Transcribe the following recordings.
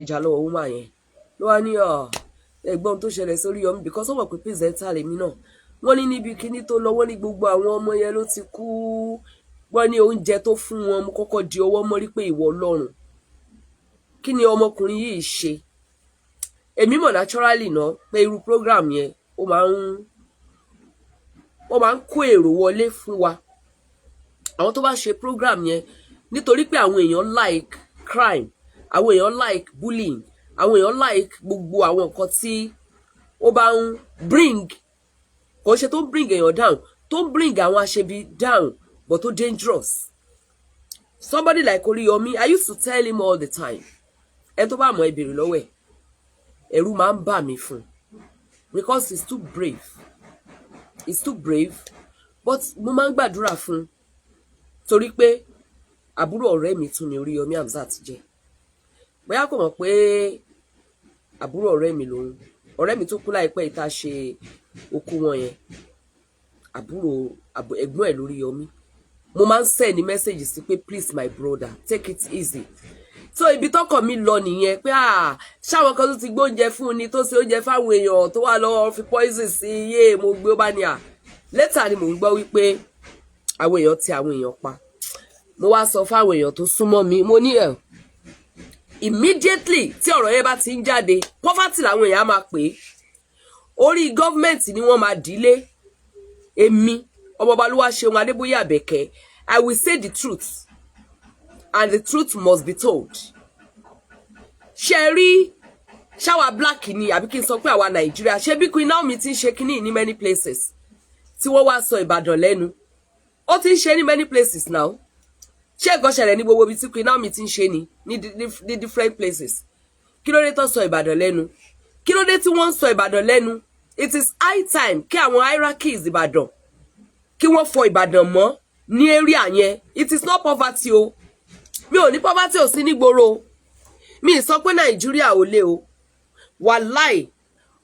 Ẹja lọ́wọ́ woman yẹn ló wá ní ẹ̀gbọ́n tó ṣẹlẹ̀ sí Oríyọmí, because ó mọ̀ pé presenter lèmi náà. Wọ́n ní níbi kíní tó lọ, wọ́n ní gbogbo àwọn ọmọ yẹn ló ti kú. Wọ́n ní oúnjẹ tó fún wọn. Mo kọ́kọ́ di ọwọ́ mọ́rí pé, ìwọ Ọlọ́run, kí ni ọmọkùnrin yìí ṣe? Èmi mọ̀ naturally náà pé irú program yẹn, ó máa ń kó èrò wọlé fún wa, àwọn tó bá ṣe program yẹn, nítorí pé àwọn èèyàn like crime, àwọn èèyàn like bullying, àwọn èèyàn like gbogbo àwọn nǹkan tí ó bá ń bring, kò ṣe tó ń bring èèyàn down, tó ń bring àwọn aṣebi down, but tó dangerous. Somebody like Oriyomi, I used to tell him all the time, ẹ tó bá mọ̀, ẹ béèrè lọ́wọ́ ẹ̀, ẹ̀rù máa ń bà mí fún, because he's too brave, he's too brave. But mo máa ń gbàdúrà fún, torí pé àbúrò ọ̀rẹ́ mi tún ni Oríyọmí Hamzat jẹ́. Bóyá kò mọ̀ pé àbúrò ọ̀rẹ́ mi lòun, ọ̀rẹ́ mi tó kú láìpẹ́ ìta ṣe okú wọn yẹn, àbúrò ẹ̀gbọ́n ẹ̀ lóríyọmí. Mo máa ń send ní message sí pé, "Please, my brother, take it easy." So ibi tọkàn mi lọ nìyẹn pé, ah, ṣáwọn kan tó ti gbóúnjẹ fún ni, tó ṣe oúnjẹ fáwọn èèyàn, tó wà lọ́wọ́ fi poison sí iye mo gbé. Ó bá ní à, later ni mò ń gbọ́ wípé àwọn èèyàn ti àwọn èèyàn pa. Mo wá sọ fáwọn èèyàn tó súnmọ́ mi, mo ní ẹ̀, immediately tí ọ̀rọ̀ yẹn bá ti ń jáde, poverty làwọn èèyàn á máa pè é, orí government ni wọ́n máa dílé. Èmi, ọmọọba Olúwaṣeun Adébóyè Àbẹ̀kẹ́, I will say the truth and the truth must be told. Ṣe rí ṣáwa black ni, àbí kí n sọ pé àwa Nàìjíríà, ṣé bí Queen Naomi ti ń ṣe kínní ní many places tí wọ́n wá sọ Ìbàdàn lẹ́nu? Ó ti ń ṣe ní many places now. Ṣé nǹkan ṣẹlẹ̀ ní gbogbo ibi tí Queen Naomi ti ń ṣe ni ní different places? Kí ló dé tó sọ Ìbàdàn lẹ́nu? Kí ló dé tí wọ́n ń sọ Ìbàdàn lẹ́nu? It is high time kí àwọn hierarchies Ìbàdàn, kí wọ́n fọ Ìbàdàn mọ́ ní area yẹn. It is not poverty o. Mi ò ní poverty ò sí nígboro. Mi ì sọ pé Nàìjíríà ò le o. Wàláì,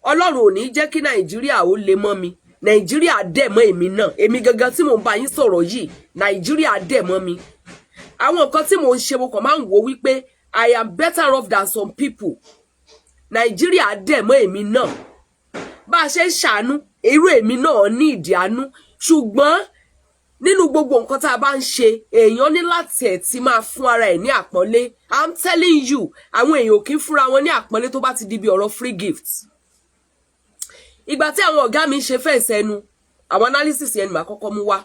Ọlọ́run ò ní jẹ́ kí Nàìjíríà ó le mọ́ mi. Nàìjíríà dẹ̀ mọ́ èmi náà. Èmi gangan tí mò ń bá yín sọ̀rọ̀ yìí, Nàìjíríà dẹ̀ mọ́ mi. Àwọn nǹkan tí mò ń ṣe, mo kàn máa ń wò wípé I am better off than some people. Nàìjíríà dẹ̀ mọ́ èmi náà. Bá a ṣe ń ṣàánú, irú èmi náà ní ìdí àánú, ṣùgbọ́n nínú gbogbo nǹkan tá a bá ń ṣe, èèyàn ní láti ẹ̀ ti máa fún ara ẹ̀ ní àpọ́nlé. I'm telling you, àwọn èèyàn ò kí ń fúnra wọn ní àpọ́nlé tó bá ti di bí ọ̀rọ̀ free gift. Ìgbà tí àwọn ọ̀gá mi ń ṣe fẹ́ǹsì ẹnu, àwọn analysis yẹn ni màá kọ́kọ́ mú wá.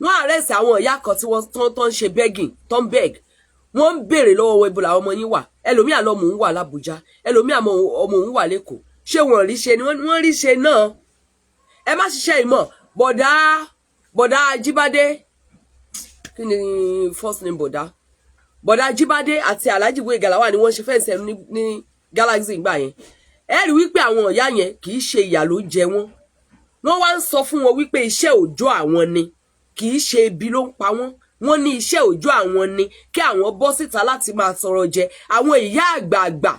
Wọ́n arrest àwọn ìyá kan tí wọ́n tó ń ṣe begging, tó ń beg. Wọ́n ń béèrè lọ́wọ́ wọn, ibo làwọn ọmọ yín wà? Ẹlòmíà lọ́mọ òun wà l'Ábùjá, ẹlòmíà ọmọ òun wà l'Ékòó. Ṣé wọ́n rí ṣe ni? Wọ́n rí ṣe náà. Ẹ má ṣiṣẹ́ ìmọ̀. Bọ̀dá, bọ̀dá Jíbádé, kí ni first name bọ̀dá? Bọ̀dá Jíbádé àti Alhaji Gboyega Lawal ni wọ́n ṣe fẹ́ǹsì ẹnu ní Galaxy ìgbà yẹn. Ẹ rí wípé àwọn ìyá yẹn, kì í ṣe ìyà ló jẹ wọ́n. Wọ́n wá ń sọ fún wọn wípé iṣẹ́ òòjọ́ àwọn ni, kì í ṣe ebi ló ń pa wọ́n. Wọ́n ní iṣẹ́ òòjọ́ àwọn ni kí àwọn bọ́ síta láti máa tọrọ jẹ, àwọn ìyá àgbààgbà.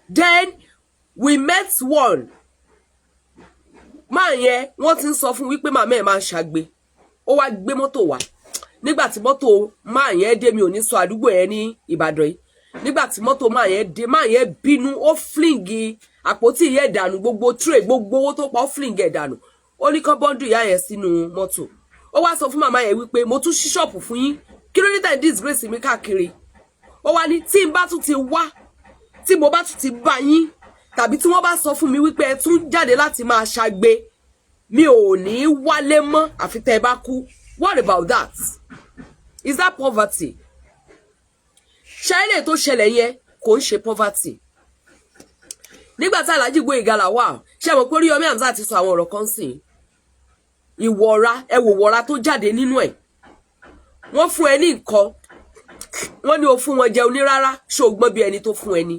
Then we met one máa yẹn, wọ́n ti ń sọ fún wípé màmá ẹ̀ máa ń ṣàgbé. Ó wá gbé mọ́tò wá. Nígbà tí mọ́tò máa yẹn dé, mi ò ní sọ àdúgbò yẹn ní Ìbàdàn yìí, nígbà tí mọ́tò máa yẹn dé, máa yẹn bínú, ó fling àpótí yẹn dànù, gbogbo tray, gbogbo owó tó pa, ó fling ẹ̀ dànù. Ó ní kán bundle ìyá yẹn sínú mọ́tò. Ó wá sọ fún màmá yẹn wípé, "Mo tún ṣí ṣọ́ọ̀pù fún yín, kí ló dé tẹ̀ disgrace mi káàkiri?" Ó wá ní, "Tí n bá tún ti wá, tí mo bá tún ti bá yín, tàbí tí wọ́n bá sọ fún mi wípé ẹ tún jáde láti máa ṣagbe, mi ò ní wálé mọ́, àfi tẹ́ ẹ bá kú." What about that? Is that poverty? Ṣáílẹ̀ tó ṣẹlẹ̀ yẹn kò ń ṣe poverty. Nígbà tí Alhaji Gboyega Lawal, ṣe mọ̀ pé Oríyọmí Hamzat ti sọ àwọn ọ̀rọ̀ kan sìn, ìwọ̀ra, ẹ wò wọ̀ra tó jáde nínú ẹ̀. Wọ́n fún ẹ ní nǹkan, wọ́n ní o fún wọn jẹun ní rárá. Ṣògbọ́n bí ẹni tó fún ẹni,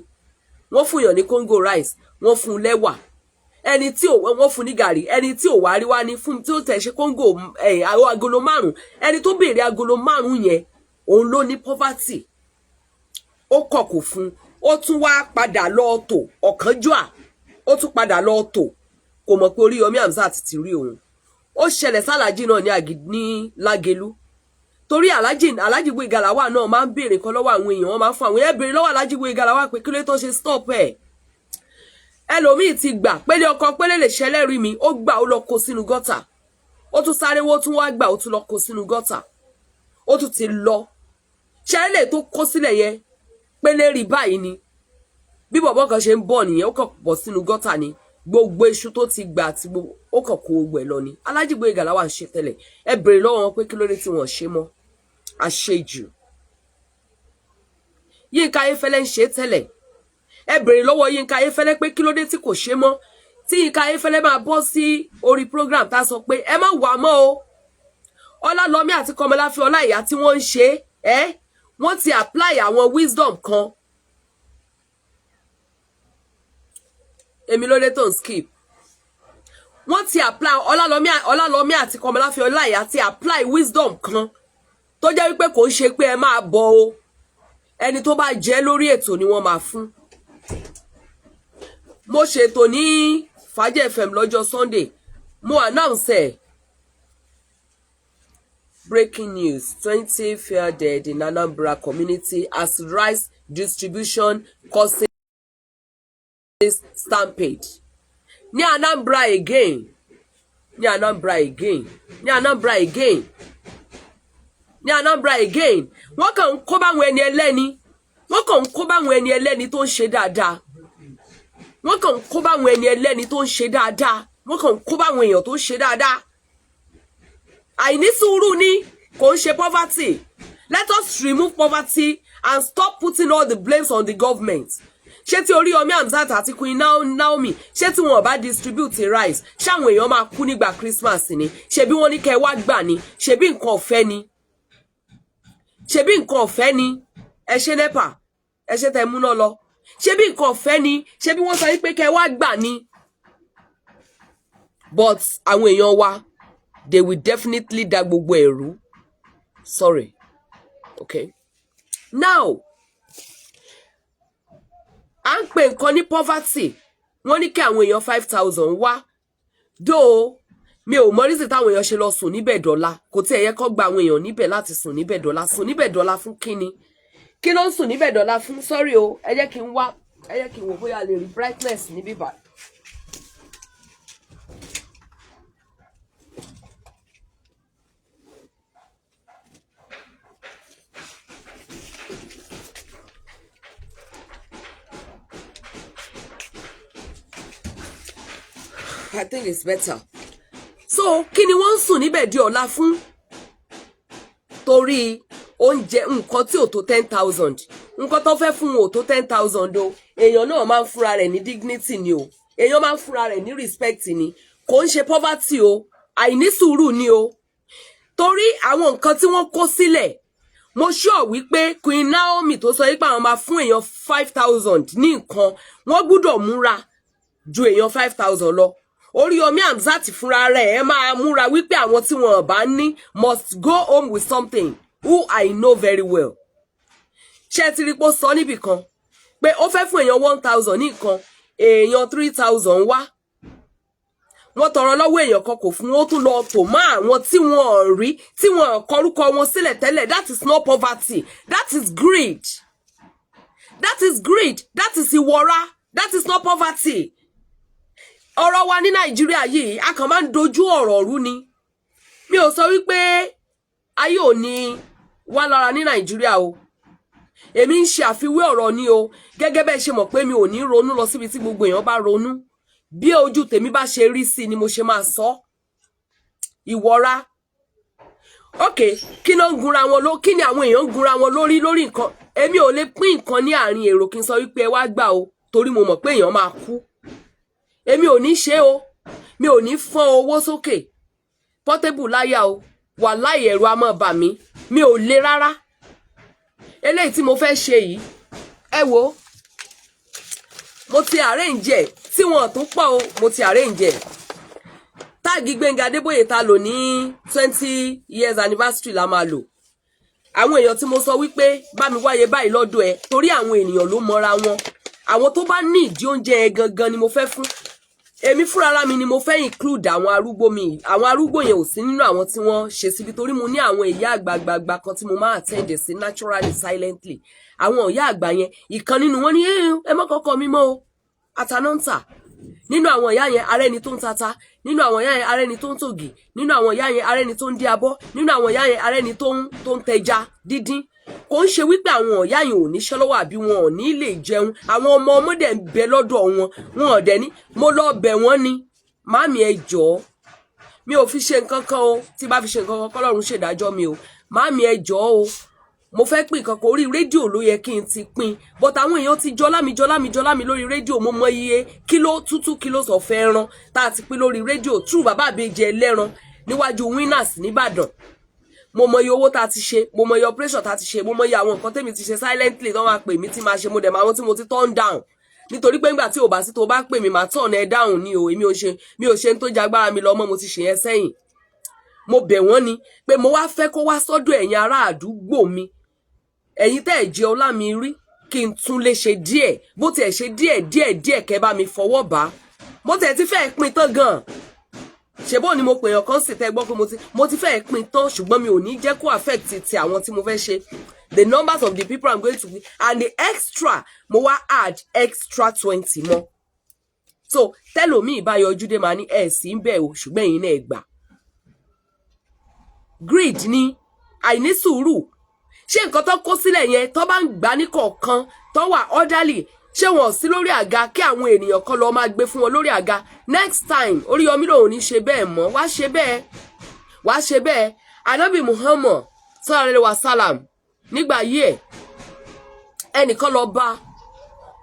wọ́n fún yàn ní Congo rice, wọ́n fún lẹ́wà, ẹni tí ò wọ́n fún ní gàrí, ẹni tí ò wá rí wá ní fún tí ó tẹ̀ ṣe Congo ẹ̀ agolo 5. Ẹni tó béèrè agolo 5 yẹn, òun ló ní poverty. Ó kọ̀, kò fún. Ó tún wá padà lọ tò ọ̀kánjúà, ó tún padà lọ tò. Kò mọ̀ pé Oríyọmí Hamzat ti rí òun. Ó ṣẹlẹ̀ sálàjì náà ní Lágelú. Torí Alhaji Gboyega Lawal náà máa ń béèrè kan lọ́wọ́ àwọn èèyàn, wọ́n máa ń fún àwọn èèyàn. Béèrè lọ́wọ́ Alhaji Gboyega Lawal pé kí ló tó ṣe stop ẹ̀. Ẹlòmíì ti gbà pélé ọkọ pélé lè ṣẹlẹ́rìí mi, ó gbà, ó lọ kó sínú gọ́tà. Ó tún sáré wó, tún wá gbà, ó tún lọ kó sínú gọ́tà. Ó tún ti lọ ṣẹlẹ̀ tó kó sílẹ̀ yẹn, pélé rí báyìí ni. Bí bọ̀bọ̀ kan ṣe ń bọ̀ nìyẹn, ó kàn bọ̀ sínú gọ́tà ni. Gbogbo iṣu tó ti gbà àti gbogbo, ó kàn kó gbogbo ẹ̀ lọ ni. Alhaji Gboyega Lawal ń ṣe tẹ́lẹ̀. Ẹ béèrè lọ́wọ́ wọn pé kí ló dé tí wọ́n ṣe mọ́. Àṣejù. Yínká Ayéfẹ́lẹ́ ń ṣe tẹ́lẹ̀. Ẹ béèrè lọ́wọ́ Yínká Ayéfẹ́lẹ́ pé kí ló dé tí kò ṣe mọ́. Tí Yínká Ayéfẹ́lẹ́ máa bọ́ sí orí program, tá a sọ pé ẹ má wà mọ́ o. Ọlálọ́mí àti Kọmọláfẹ́ Ọláìyá tí wọ́n ń ṣe ẹ́, wọ́n ti apply àwọn wisdom kan. Èmi ló dé tó ń skip. Wọ́n ti apply, Ọlálọ́mí àti Kọmọláfẹ́ Ọláìyá ti apply wisdom kan tó jẹ́ wípé kò ń ṣe pé ẹ máa bọ̀ o, ẹni tó bá jẹ́ lórí ètò ni wọ́n máa fún. Mo ṣètò ní Fàájì FM lọ́jọ́ Sunday, mo announce ẹ̀: "Breaking news: 20 feared dead in Anambra community as rice distribution causes stampede." Ní Anambra again, ní Anambra again, ní Anambra again, ní Anambra again. Wọ́n kàn ń kó báwọn ẹni ẹlẹ́ni, wọ́n kàn ń kó báwọn ẹni ẹlẹ́ni tó ń ṣe dáadáa, wọ́n kàn ń kó báwọn ẹni ẹlẹ́ni tó ń ṣe dáadáa, wọ́n kàn ń kó báwọn èèyàn tó ń ṣe dáadáa. Àìní sùúrù ni, kò ń ṣe poverty. Let us remove poverty and stop putting all the blames on the government. Ṣé tí Oríyọmí Hamzat àti Queen Naomi, ṣé tí wọn ò bá distribute rice, ṣáwọn èèyàn máa kú nígbà Christmas ni? Ṣebí wọ́n ní kẹ́ wá gbà ni? Ṣebí nǹkan ọ̀fẹ́ ni? Ṣebí nǹkan ọ̀fẹ́ ni? Ẹ ṣe NEPA, ẹ ṣe tẹ múná lọ. Ṣebí nǹkan ọ̀fẹ́ ni? Ṣebí wọ́n sọ wípé kẹ́ wá gbà ni? But àwọn èèyàn wa, they will definitely da gbogbo ẹ̀rú. Sorry, okay, now à ń pè nǹkan ní poverty. Wọ́n ní kí àwọn èèyàn 5,000 wá dóò. Mi ò mọ reason táwọn èèyàn ṣe lọ sùn níbẹ̀ dọ́là. Kò tí ẹ̀ yẹ kó gba àwọn èèyàn níbẹ̀ láti sùn níbẹ̀ dọ́là. Sùn níbẹ̀ dọ́là fún kíni? Kí ló ń sùn níbẹ̀ dọ́là fún? Sorry o, ẹ jẹ́ kí n wá, ẹ jẹ́ kí n wò bóyá a lè rí brightness níbí báyìí. I think it's better. So kí ni wọ́n ń sùn níbẹ̀ di ọ̀la fún? Torí oúnjẹ, nǹkan tí ò tó 10,000, nǹkan tó fẹ́ fún wọn ò tó 10,000 o. Èèyàn náà máa ń fúnra rẹ̀ ní dignity ni o, èèyàn máa ń fúnra rẹ̀ ní respect ni. Kò ń ṣe poverty o, àìní sùúrù ni o. Torí àwọn nǹkan tí wọ́n kó sílẹ̀, mo sure wípé Queen Naomi tó sọ wípé àwọn máa fún èèyàn 5,000 ní nǹkan, wọ́n gbúdọ̀ múra ju èèyàn 5,000 lọ. Oríyọmí Hamzat fúnra rẹ̀ ẹ máa múra wípé àwọn tí wọn bá ní must go home with something, who I know very well. Ṣé ti rí pé ó sọ níbì kan pé ó fẹ́ fún èèyàn 1,000 ní nǹkan, èèyàn 3,000 wá, wọ́n tọrọ lọ́wọ́ èèyàn kan, kò fún, ó tún lọ tò mọ́ àwọn tí wọ́n rí, tí wọ́n kọrúkọ wọn sílẹ̀ tẹ́lẹ̀. That is not poverty, that is greed. That is greed, that is ìwọra, that is not poverty. Ọ̀rọ̀ wa ní Nàìjíríà yìí, a kàn máa ń dojú ọ̀rọ̀ rú ni. Mi ò sọ wípé ayé ò ní wá lára ní Nàìjíríà o. Èmi ń ṣe àfiwé ọ̀rọ̀ ni o. Gẹ́gẹ́ bẹ́ẹ̀ ṣe mọ̀ pé mi ò ní ronú lọ síbi tí gbogbo èèyàn bá ronú, bí ojú tèmi bá ṣe rí sí ni mo ṣe máa sọ. Ìwọra, ok, kí ló ń gunra wọn ló? Kí ni àwọn èèyàn ń gunra wọn lórí lórí nǹkan? Èmi ò lè pín nǹkan ní àárín èrò kí n sọ wípé ẹ wá gbà o, torí mo mọ̀ pé èèyàn máa kú. Èmi ò ní ṣe o, mi ò ní fọ́n owó sókè. Portable láyà o, wàláì, ẹ̀rù á máa bà mí. Mi ò le rárá. Eléyìí tí mo fẹ́ ṣe yìí, ẹ wo, mo ti arrange ẹ̀ tí wọn tún pọ̀ o. Mo ti arrange ẹ̀. Tag Gbẹ́ngà Adébóyè ta lò ní 20 years anniversary la máa lò. Àwọn èèyàn tí mo sọ wípé bá mi wáyé báyìí lọ́dọ̀ ẹ, torí àwọn ènìyàn ló mọra wọn. Àwọn tó bá ní ìdí oúnjẹ ẹ gangan ni mo fẹ́ fún. Èmi fúnra mi ni mo fẹ́ include àwọn arúgbó mi. Àwọn arúgbó yẹn ò sí nínú àwọn tí wọ́n ṣe síbi, torí mo ní àwọn ìyá àgbààgbààgbà kan tí mo máa attend sí naturally, silently. Àwọn ìyá àgbà yẹn, ìkan nínú wọn ní, "Ẹ mọ́ kọ́kọ́ mi mọ́ o, àtànáńtà." Nínú àwọn ìyá yẹn, ara ẹni tó ń tata. Nínú àwọn ìyá yẹn, ara ẹni tó ń tògì. Nínú àwọn ìyá yẹn, ara ẹni tó ń dín abọ́. Nínú àwọn ìyá yẹn, ara ẹni tó ń tẹja dídín. Kò ń ṣe wípé àwọn ìyá yẹn ò níṣẹ́ lọ́wọ́ àbí wọn ò ní lè jẹun. Àwọn ọmọ ọmọdé ń bẹ lọ́dọ̀ wọn, wọn ò dẹ̀ ní. Mo lọ bẹ̀ wọ́n ni, "Màámi, ẹ jọ̀ọ́, mi ò fi ṣe nǹkan kan o. Tí bá fi ṣe nǹkan kan, kọ́lọ́run ṣèdájọ́ mi o. Màámi, ẹ jọ̀ọ́ o, mo fẹ́ pín nǹkan kan. Orí rédíò ló yẹ kí n ti pín, but àwọn èèyàn ti jọlá mi, jọlá mi, jọlá mi lórí rédíò. Mo mọ iye kíló tútù kíló sọ fẹ́ rán tá a ti pín lórí rédíò true bàbá àbèjì ẹlẹ́ran níwájú Winners nìbàdàn. Mo mọ iye owó tá a ti ṣe, mo mọ iye operation tá a ti ṣe, mo mọ iye àwọn nǹkan tẹ́mi ti ṣe silently tó máa pè mí tí máa ṣe. Mo dẹ̀ mọ àwọn tí mo ti turn down, nítorí pé ńgbà tí ò bá sí, tó bá pè mí, máa turn ẹ down ni o. Èmi ò ṣe, mi ò ṣe ń tó jagbára mi lọ mọ́. Mo ti ṣe yẹn sẹ́yìn. Mo bẹ̀ wọ́n ni pé mo wá fẹ́ kó wá sọ́dọ̀ ẹ̀yin ará àdúgbò mi, ẹ̀yin tẹ́ ẹ̀ jẹ́ ọlá mi rí, kí n tún lè ṣe díẹ̀, bó tiẹ̀ ṣe díẹ̀ díẹ̀ díẹ̀, kẹ́ bá mi fọwọ́ bá. Mo tẹ̀ ti fẹ́ pín tán gan-an. Ṣe bó ni mo pèèyàn kan sì tẹ́ gbọ́ pé mo ti fẹ́ pín tán, ṣùgbọ́n mi ò ní jẹ́ kó affect ti àwọn tí mo fẹ́ ṣe, the numbers of the people I'm going to be, and the extra, mo wá add extra 20 mọ́. So tẹ́lòmíì bá yọjú dé, máa ní ẹ̀ sí ń bẹ̀ o, ṣùgbọ́n ẹ̀yin náà gbà. Greed ni, àìní sùúrù. Ṣé nǹkan tó kó sílẹ̀ yẹn, tó bá ń gbà ní kọ̀ọ̀kan, tó wà orderly, ṣé wọn ò sí lórí àga kí àwọn ènìyàn kan lọ máa gbé fún wọn lórí àga? Next time, Oríyọmí lòun ní ṣe bẹ́ẹ̀ mọ́. Wá ṣe bẹ́ẹ̀, wá ṣe bẹ́ẹ̀. Anabi Muhammad sallallahu alaihi wasallam, nígbà yí ẹ̀, ẹnìkan lọ bá,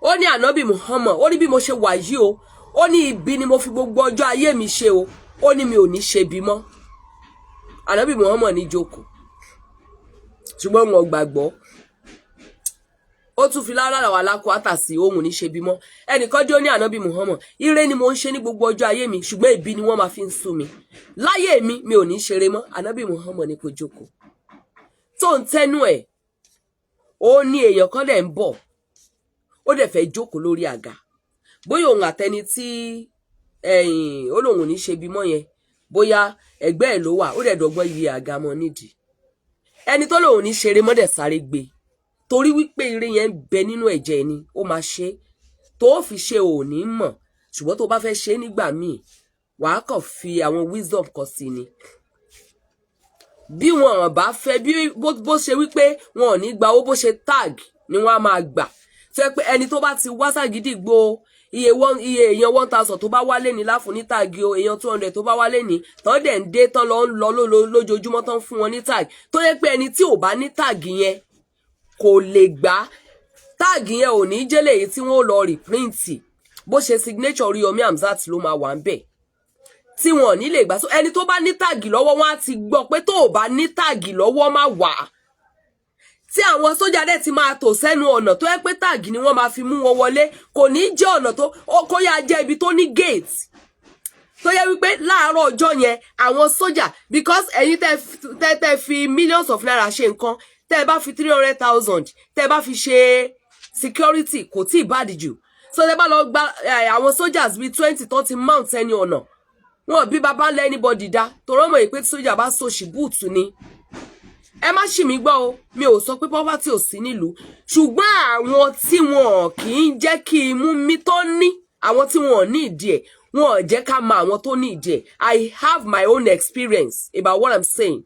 ó ní, "Anabi Muhammad," ó ní, "bí mo ṣe wà yìí o," ó ní, "ibi ni mo fi gbogbo ọjọ́ ayé mi ṣe o." Ó ní, "Mi ò ní ṣe bí mọ́." Anabi Muhammad ní, "Jókòó." Ṣùgbọ́n wọn gbàgbọ́. Ó tún fi lára wà lákò àtàsí ohun ní ṣe bímọ. Ẹnìkan dé, ó ní, "Ànábì Muhammad, ire ni mo ń ṣe ní gbogbo ọjọ́ ayé mi, ṣùgbọ́n ibi ni wọ́n máa fi ń sú mi láyé mi. Mi ò ní ṣeré mọ́." Ànábì Muhammad ní kó jókòó. Tó ń tẹnu ẹ̀, ó ní èèyàn kan dẹ̀ ń bọ̀, ó dẹ̀ fẹ́ jókòó lórí àga. Bóyá òun àtẹni tí ó lóun ò ní ṣe bímọ yẹn, bóyá ẹgbẹ́ ẹ̀ ló wà, ó dẹ̀ dọ́gbọ́n yí àga mọ́ nídìí. Ẹni tó lóun ní ṣeré mọ́ dẹ̀ sáré gbé, torí wípé ire yẹn ń bẹ nínú ẹ̀jẹ̀ ni. Ó máa ṣe tó fi ṣe, ò ní mọ̀, ṣùgbọ́n tó bá fẹ́ ṣe nígbà míì, wàá kàn fi àwọn wisdom kan sí ni. Bí wọn bá fẹ́, bí bó ṣe wípé wọn ò ní gba owó, bó ṣe tag ni wọ́n á máa gbà. Tó yẹ pé ẹni tó bá ti wá ságídígbò, iye one, iye èèyàn 1,000 tó bá wálé ní láfún ní tag o, èèyàn 200 tó bá wálé ní, tán dẹ̀ ń dé, tán lọ ń lọ lójoojúmọ́, tán fún wọn ní tag. Tó yẹ pé ẹni tí ò bá ní tag yẹn kò lè gbà. Tag yẹn ò ní jẹ́lẹ̀ èyí tí wọ́n lọ reprint, bó ṣe signature Oríyọmí Hamzat ló máa wà ń bẹ̀ tí wọn ò ní lè gbà. So ẹni tó bá ní tag lọ́wọ́, wọn á ti gbọ́ pé tó o bá ní tag lọ́wọ́, má wà. Tí àwọn sójà dẹ̀ ti máa tò sẹ́nu ọ̀nà, tó yẹ pé tag ni wọ́n máa fi mú wọn wọlé. Kò ní jẹ́ ọ̀nà tó kó yá jẹ́ ibi tó ní gate, tó yẹ wípé láàárọ̀ ọjọ́ yẹn, àwọn sójà, because ẹ̀yin tẹ́ fi millions of naira ṣe nǹkan, tẹ́ ẹ bá fi 300,000, tẹ́ ẹ bá fi ṣe security, kò tí ì bad jù. So tẹ́ bá lọ gba àwọn soldiers bíi 20 tó ti mount ẹni ọ̀nà, wọn bí bàbá ńlá anybody dá, torọ́ mọ̀ pé tí sójà bá sòṣì búùtù ni. Ẹ má ṣì mí gbọ́ o, mi ò sọ pé poverty ò sí nílùú, ṣùgbọ́n àwọn tí wọn kì í jẹ́ kí imú mi tó ní, àwọn tí wọn ò ní ìdí ẹ̀, wọn ò jẹ́ ká mọ àwọn tó ní ìdí ẹ̀. I have my own experience about what I'm saying.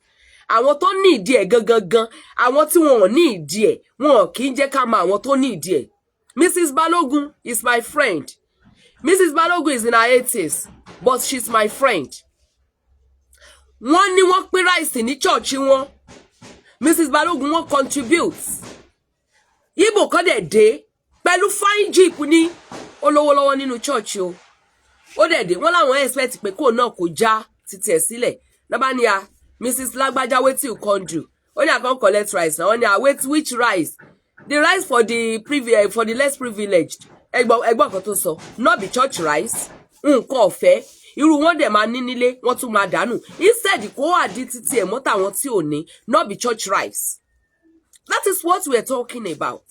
Àwọn tó ní ìdí ẹ̀ gangan gan, àwọn tí wọn ò ní ìdí ẹ̀, wọn kì í jẹ́ ká mọ àwọn tó ní ìdí ẹ̀. Mrs. Balogun is my friend. Mrs. Balogun is in her 80s, but she's my friend. Wọ́n ní wọ́n pín rice ní church wọn. Mrs. Balogun, wọ́n contribute. Ibo kan dẹ̀ dé pẹ̀lú fine jeep ní olówó lọ́wọ́ nínú church o. Ó dẹ̀ dé, wọ́n láwọn expect pé kó náà kó já títí ẹ̀ sílẹ̀ lọ́ba ní a, "Mrs. Lágbájá, wetin you come do?" Ó ní, "I come collect rice na." Wọ́n ní, "Ah, wait, which rice?" "The rice for the less privileged." Ẹgbọ́n kan tó sọ, "No be church rice." Nǹkan ọ̀fẹ́ irú wọn dẹ̀ máa ní nílé, wọ́n tún máa dànù instead kó àdí títí ẹ̀ mọ́ tàwọn tí ò ní. No be church rice. That is what we are talking about.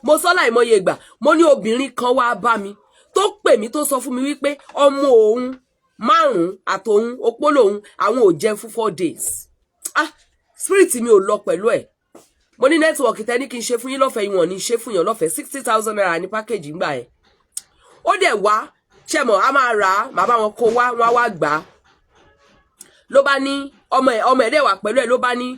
Mo sọ láìmọye ìgbà, mo ní obìnrin kan wá bá mi tó pè. pè mí, tó sọ fún mi wípé ọmọ òun márùn-ún àtòun opó lòun, àwọn ò jẹun fún 4 days. Ah, spirit mi ò lọ pẹ̀lú ẹ̀. Mo ní network tẹ́ ní kí n ṣe fún yín lọ́fẹ̀ẹ́, ìwọ̀n ní ṣe fún yàn lọ́fẹ̀ẹ́. ₦60,000 ní package ńgbà yẹn. Ó dẹ̀ wá ṣẹ̀mọ̀, a máa rà á, màá bá wọn kó wá, wọn á wá gbà á. Ló bá ní ọmọ ẹ̀, ọmọ ẹ̀ dẹ̀ wà pẹ̀lú ẹ̀. Ló bá ní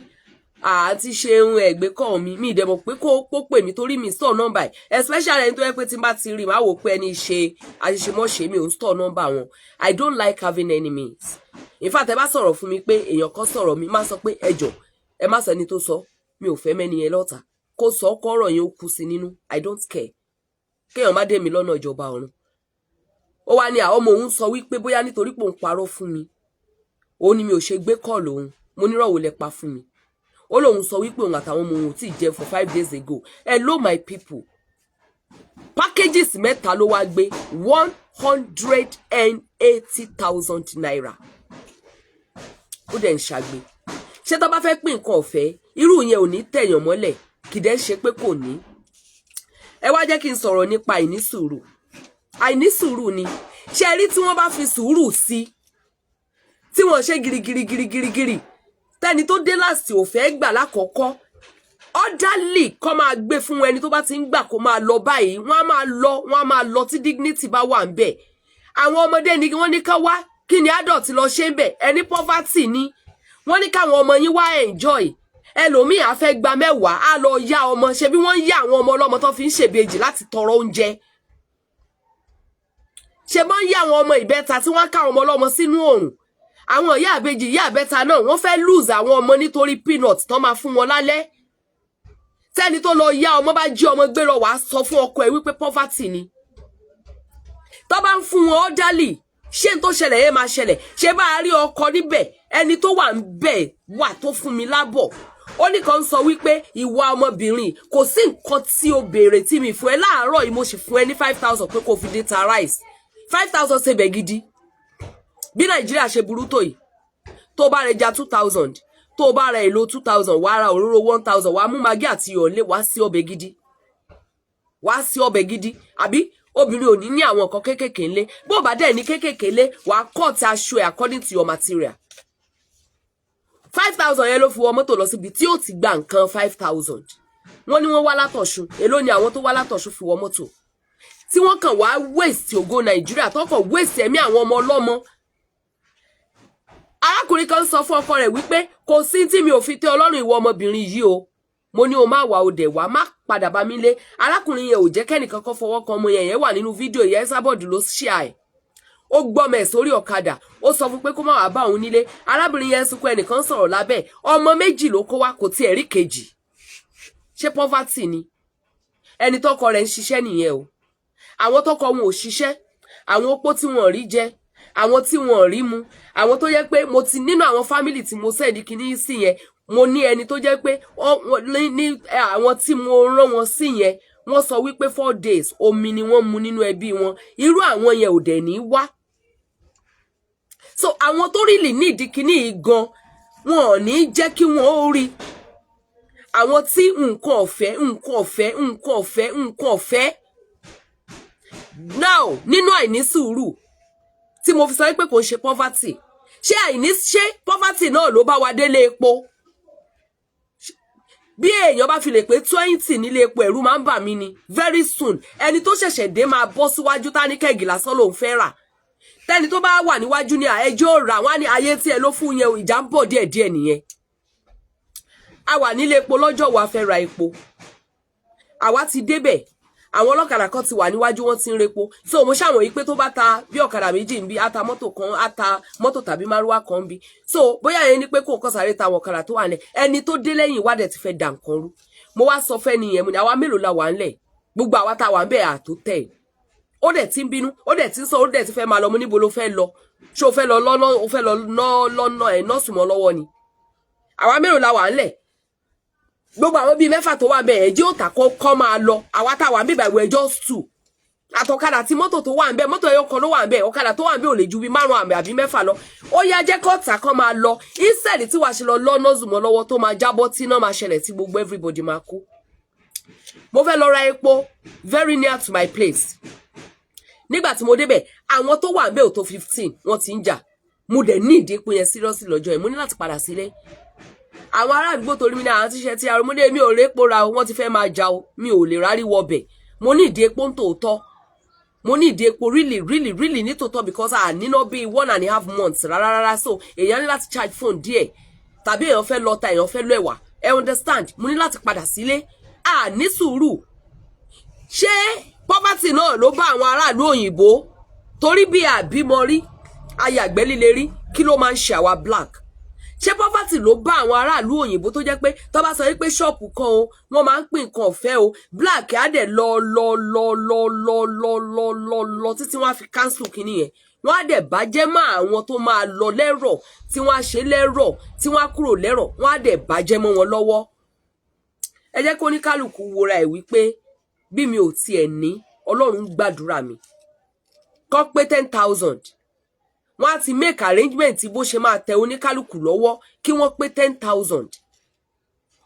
àti ṣe ohun ẹ̀gbẹ́ kọ́ mi. Mi ìdẹ̀mọ̀ pé kó pè mí torí mi store number ẹ̀, especially ẹni tó yẹ pé tí n bá ti rí, màá wò pé ẹni ṣe àṣìṣemọ́ṣe. Mi ò ń store number wọn. I don't like having enemies. In fact, ẹ bá sọ̀rọ̀ fún mi pé èèyàn kan sọ̀rọ̀ mi, má sọ pé ẹ jọ̀ọ́, ẹ má sọ ẹni tó sọ. Mi ò fẹ́ mẹ́ni yẹn lọ́ta kó sọ kọ́rọ̀ yẹn ó kú sí nínú. I don't care. Kéèyàn má dé mi lọ́nà ìjọba ọ̀run. Ó wá ní àwọn ọmọ òun sọ wípé bóyá nítorí pé òun parọ́ fún mi, òun ni mi ò ṣe gbé call òun. Mo nírọ̀wò lẹ pa fún mi? Ó lóun sọ wípé òun àtàwọn ọmọ òun ò tí ì jẹ for 5 days ago. Hello, my people, packages mẹ́ta ló wá gbé, ₦180,000. Ó dẹ̀ ń ṣàgbé. Ṣé tó bá fẹ́ pín nǹkan ọ̀fẹ́, irú yẹn ò ní tẹ̀yàn mọ́lẹ̀? Kìdẹ́ ṣe pé kò ní. Ẹ wá jẹ́ kí n sọ̀rọ̀ nípa àìní sùúrù. Àìní sùúrù ni. Ṣé ẹ rí tí wọ́n bá fi sùúrù sí, tí wọ́n ṣe girigirigirigirigiri, tẹ́ni tó dé last ò fẹ́ gbà lákọ̀ọ́kọ́, orderly kọ́ máa gbé fún ẹni tó bá ti ń gbà kó máa lọ báyìí, wọ́n á máa lọ, wọ́n á máa lọ tí dignity bá wà ń bẹ̀. Àwọn ọmọdé ni wọ́n ní ká wá. Kí ni adult lọ ṣe ń bẹ̀? Ẹni poverty ni wọ́n ní káwọn ọmọ yín wá enjoy. Ẹlòmíì á fẹ́ gba 10, á lọ yá ọmọ. Ṣe bí wọ́n ń yá àwọn ọmọ ọlọ́mọ tó fi ń ṣèbejì láti tọrọ oúnjẹ? Ṣe bọ́n ń yá àwọn ọmọ ìbẹ́ta tí wọ́n ká àwọn ọmọ ọlọ́mọ sínú òrùn? Àwọn ìyá àbejì, ìyá àbẹ́ta náà, wọ́n fẹ́ lose àwọn ọmọ nítorí peanut tán máa fún wọn lálẹ́. Tẹ́ni tó lọ yá ọmọ bá jí ọmọ gbé lọ, wàá sọ fún ọkọ ẹ̀ wípé poverty ni. Tó bá ń fún wọn orderly, ṣé n tó ṣẹlẹ̀ yẹn máa ṣẹlẹ̀? Ṣé bá a rí ọkọ níbẹ̀, ẹni tó wà ń bẹ̀ wà tó fún mi lábọ̀, ó ní kan sọ wípé ìwà ọmọbìnrin, kò sí nǹkan tí o béèrè tí mi fún ẹ. Láàárọ̀ yìí, mo sì fún ẹ ní 5,000 pé kò fi dé ta rice. 5,000 ṣe bẹ̀ gidi. Bí Nàìjíríà ṣe burú tó yìí, tó bá rẹ ja 2,000, tó bá ra èlò 2,000, wàá ra òróró 1,000, wàá mú magí àti iyọ̀ lé, wàá sí ọbẹ̀ gidi, wàá sí ọbẹ̀ gidi. Àbí obìnrin ò ní ní àwọn nǹkan kéékèèké ńlé? Bó bá dẹ̀ ní kéékèèké lé, wàá cut aṣọ ẹ̀ according to your material. 5,000 yẹn ló fi wọ mọ́tò lọ síbi tí ó ti gba nǹkan 5,000. Wọ́n ní wọ́n wá látọ̀ṣun. Èló ni àwọn tó wá látọ̀ṣun fi wọ mọ́tò tí wọ́n kàn wá waste ògo Nàìjíríà, tó kàn waste ẹ̀mí àwọn ọmọ ọlọ́mọ? Arákùnrin kan sọ fún ọkọ rẹ̀ wípé kò sí tí mi ò fi tẹ́ Ọlọ́run, ìwọ ọmọbìnrin yìí o. Mo ní o má wà, o dẹ̀ wá, má padà bá mi lé. Arákùnrin yẹn ò jẹ́ kẹ́nìkan kan fọwọ́ kan ọmọ yẹn. Yẹn wà nínú fídíò yẹn. Esabod ló ṣíà ẹ̀. Ó gbọ́mọ ẹ̀ sórí ọ̀kadà, ó sọ fún pé kó má wàá bá òun nílé. Arábìnrin yẹn sunkún, ẹnìkan sọ̀rọ̀ lábẹ́. Ọmọ méjì ló kó wá, kò tiẹ̀ rí kejì. Ṣé poverty ni? Ẹni tọkọ rẹ̀ ń ṣiṣẹ́ nìyẹn o. Àwọn tọkọ wọn ò ṣiṣẹ́, àwọn opó tí wọn ò rí jẹ, àwọn tí wọn ò rí mu, àwọn tó yẹ pé mo ti nínú àwọn family tí mo send kíní sí yẹn, mo ní ẹni tó jẹ́ pé ní àwọn tí mo rán wọn sí yẹn, wọ́n sọ wípé 4 days, omi ni wọ́n mu nínú ẹbí wọn. Irú àwọn yẹn ò dẹ̀ ní wá. So àwọn tó really nídìí kíní yìí gan, wọn ò ní jẹ́ kí wọ́n ó rí. Àwọn tí nǹkan ọ̀fẹ́, nǹkan ọ̀fẹ́, nǹkan ọ̀fẹ́, nǹkan ọ̀fẹ́. Now, nínú àìní sùúrù tí mo fi sọ pé kò ń ṣe poverty, ṣé àìní, ṣé poverty náà ló bá wa délé epo? Bí èèyàn bá fi lè pé 20 nílé epo, ẹ̀rù máa ń bà mí ni. Very soon, ẹni tó ṣẹ̀ṣẹ̀ dé máa bọ́ síwájú, tá ní keg lásán lòún fẹ́ rà. Tẹ́ni tó bá wà níwájú ní ẹjọ́ rà wọ́n á ní ayé tí ẹ ló fún yẹn. Ìjà ń bọ̀ díẹ̀díẹ̀ nìyẹn. A wà nílé epo lọ́jọ́ wa fẹ́ ra epo. Àwa ti débẹ̀, àwọn ọlọ́kadà kan ti wà níwájú, wọn ti ń repo. So mo ṣàwọn yìí pé tó bá ta bí ọ̀kadà méjì ń bí, á ta mọ́tò kan, á ta mọ́tò tàbí márúwá kan ń bí. So bóyá yẹn ni pé kó kọ́ sáré ta àwọn ọ̀kadà tó wà nílẹ̀. Ẹni tó dé lẹ́yìn ìwádìí ti fẹ́ dà nǹkan rú. Mo wá sọ fẹ́ nìyẹn, mo ní àwa mélòó la wà ńlẹ̀? Gbogbo àwa tá a wà ń bẹ̀ àtó tẹ̀. Ó dẹ̀ ti ń bínú, ó dẹ̀ ti ń sọ, ó dẹ̀ ti fẹ́ máa lọ. Mo níbo ló fẹ́ lọ? Ṣé o fẹ́ lọ lọ́nà, o fẹ́ lọ ná lọ́nà ẹ̀ nọ́ọ̀sì mọ́ lọ́wọ́ ni? Àwa mélòó la wà ńlẹ̀? Gbogbo àwọn bíi mẹ́fà tó wà bẹ́ẹ̀, ẹjẹ́ òtà kọ́ máa lọ. Àwa tá a wà ń bíbà ìwé ẹjọ́ tù àtọ̀kadà tí mọ́tò tó wà ń bẹ̀, mọ́tò ẹyọ kan ló wà ń bẹ̀. Ọ̀kadà tó wà ń bẹ̀ ò lè ju bíi márùn àmì àbí mẹ́fà lọ. Ó yá, jẹ́ kọ́ọ̀tà kan máa lọ, instead tí wàá ṣe lọ lọ́nà zùmọ̀ lọ́wọ́ tó máa jábọ́, tí iná máa ṣẹlẹ̀, tí gbogbo everybody máa kú. Mo fẹ́ lọ ra epo very near to my place. Nígbà tí mo débẹ̀, àwọn tó wà ńbẹ̀ ò tó 15, wọ́n ti ń jà. Mo dẹ̀ ní ìdí epo yẹn seriously lọ́jọ́ yẹn. Mo ní láti padà sílé. Àwọn ará àdúgbò torí mi ní àwọn tíṣẹ́ tí arúgbó mi ò répo ra o, wọ́n ti fẹ́ máa jà o, mi ò lè rárí wọbẹ̀. Mo ní ìdí epo ń tòótọ́, mo ní ìdí epo really, really, really ní tòótọ́, because a níná bíi 1.5 months rárá rárá. So èèyàn ní láti charge phone díẹ̀, tàbí èèyàn fẹ́ lọ ta, èèyàn fẹ́ lọ ẹ̀wà, ẹ understand? Mo ní láti padà sílé. A ní sùúrù. Ṣé poverty náà ló bá àwọn aráàlú òyìnbó? Torí bí àbímọ rí ayàgbẹ́ líle rí, kí ló máa ń ṣe àwa black? Ṣé poverty ló bá àwọn aráàlú òyìnbó tó jẹ́ pé tó bá sọ wípé shop kan o, wọ́n máa ń pín nǹkan ọ̀fẹ́ o, black á dẹ̀ lọ lọ lọ lọ lọ lọ lọ lọ lọ títí wọ́n á fi cancel kínní yẹn? Wọ́n á dẹ̀ bàjẹ́ mọ́ àwọn tó máa lọ lẹ́rọ̀, tí wọ́n á ṣe lẹ́rọ̀, tí wọ́n á kúrò lẹ́rọ̀, wọ́n á dẹ̀ bàjẹ́ mọ́ wọn lọ́wọ́. Ẹ jẹ́ kó ní kálukú wora ẹ̀ wípé bí mi ò tiẹ̀ ní, Ọlọ́run ń gbàdúrà mi. Kọ́ pé 10,000, wọ́n á ti make arrangement bó ṣe máa tẹ oníkálukú lọ́wọ́ kí wọ́n pé 10,000.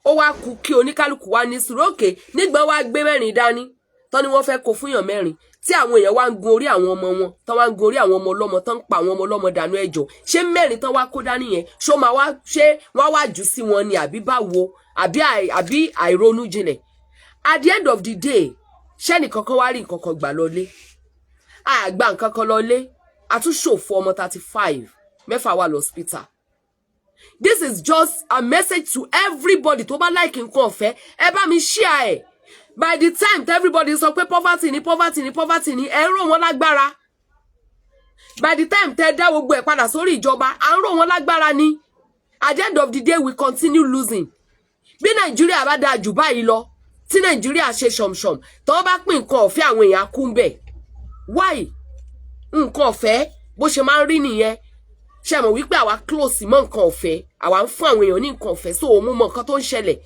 Ó wá kú kí oníkálukú wá ní sùúrù. Òkè nígbà wá gbé mẹ́rin dání tán ni wọ́n fẹ́ kó fúnyàn mẹ́rin, tí àwọn èèyàn wá ń gun orí àwọn ọmọ wọn, tán wá ń gun orí àwọn ọmọ ọlọ́mọ, tán ń pa àwọn ọmọ ọlọ́mọ dànù. Ẹjọ́, ṣé mẹ́rin tán wá kó dání yẹn, ṣó máa wá ṣé wọ́n wá jù sí wọn ni, àbí báwo, àbí àìronú jinlẹ̀? At the end of the day, ṣẹ́nì kankan wá rí nǹkan kan gbà lọlé? Àgbà nǹkan kan lọlé. Àtúnṣòfò ọmọ 35, mẹ́fà wà lọ́spítà. This is just a message to everybody tó bá like nǹkan ọ̀fẹ́. Ẹ bá mi share ẹ̀. By the time everybody sọ pé poverty ni, poverty ni, poverty ni, ẹ ń rò wọ́n lágbára. By the time tẹ dá gbogbo ẹ̀ padà sórí ìjọba, à ń rò wọ́n lágbára ni. At the end of the day, we continue losing. Bí Nàìjíríà bá dáa jù báyìí lọ, tí Nàìjíríà ṣe ṣọ̀mṣọ̀m, tí wọ́n bá pín nǹkan ọ̀fẹ́, àwọn èèyàn kú ń bẹ̀. Why? Nǹkan ọ̀fẹ́ bó ṣe máa ń rí nìyẹn. Ṣe mọ̀ wípé àwa close mọ́ nǹkan ọ̀fẹ́, àwa ń fún àwọn èèyàn ní nǹkan ọ̀fẹ́, so òun mọ nǹkan tó ń ṣẹlẹ̀.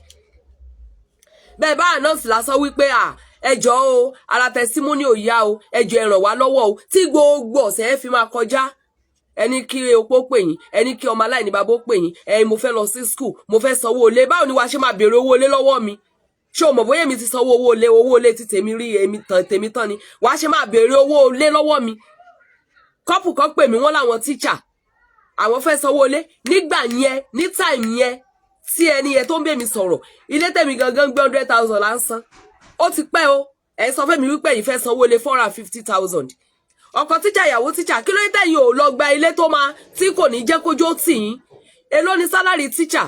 Bẹ́ẹ̀ bá announce lásán wípé à ẹ jọ̀ọ́ o, ara testimony ò yá o, ẹ jọ̀ọ́, ẹ ràn wá lọ́wọ́ o, tí gbogbo ọ̀sẹ̀ ẹ fi máa kọjá, ẹni kí opó pè yín, ẹni kí ọmọ aláìní bàbá ó pè yín, ẹni mo fẹ́ lọ sí school, mo fẹ́ sanwó ilé. Báwo ni wàá ṣe máa béèrè owó ilé lọ́wọ́ mi? Ṣé o mọ̀ bóyá èmi ti sanwó owó ilé? Owó ilé ti tèmi rí, èmi tàn tèmi tán ni wàá ṣe máa béèrè owó ilé lọ́wọ́ mi? Couple kan pè mí, wọ́n láwọn tíṣà, àwọn fẹ́ sanwó ilé. Nígbà yẹn, ní time yẹn tí ẹni yẹn tó ń bẹ̀ mí sọ̀rọ̀, ilé tẹ̀mí gangan gbé, 100,000 là ń san. Ó ti pẹ́ o. Ẹ̀ sọ fẹ́mi wípé yìí fẹ́ sanwó ilé 450,000. Ọkọ tíṣà, ìyàwó tíṣà, kí ló dé tẹ̀yìn ò lọ gba ilé tó máa tí kò ní jẹ́ kójú ó tì yín? Èló ni salary tíṣà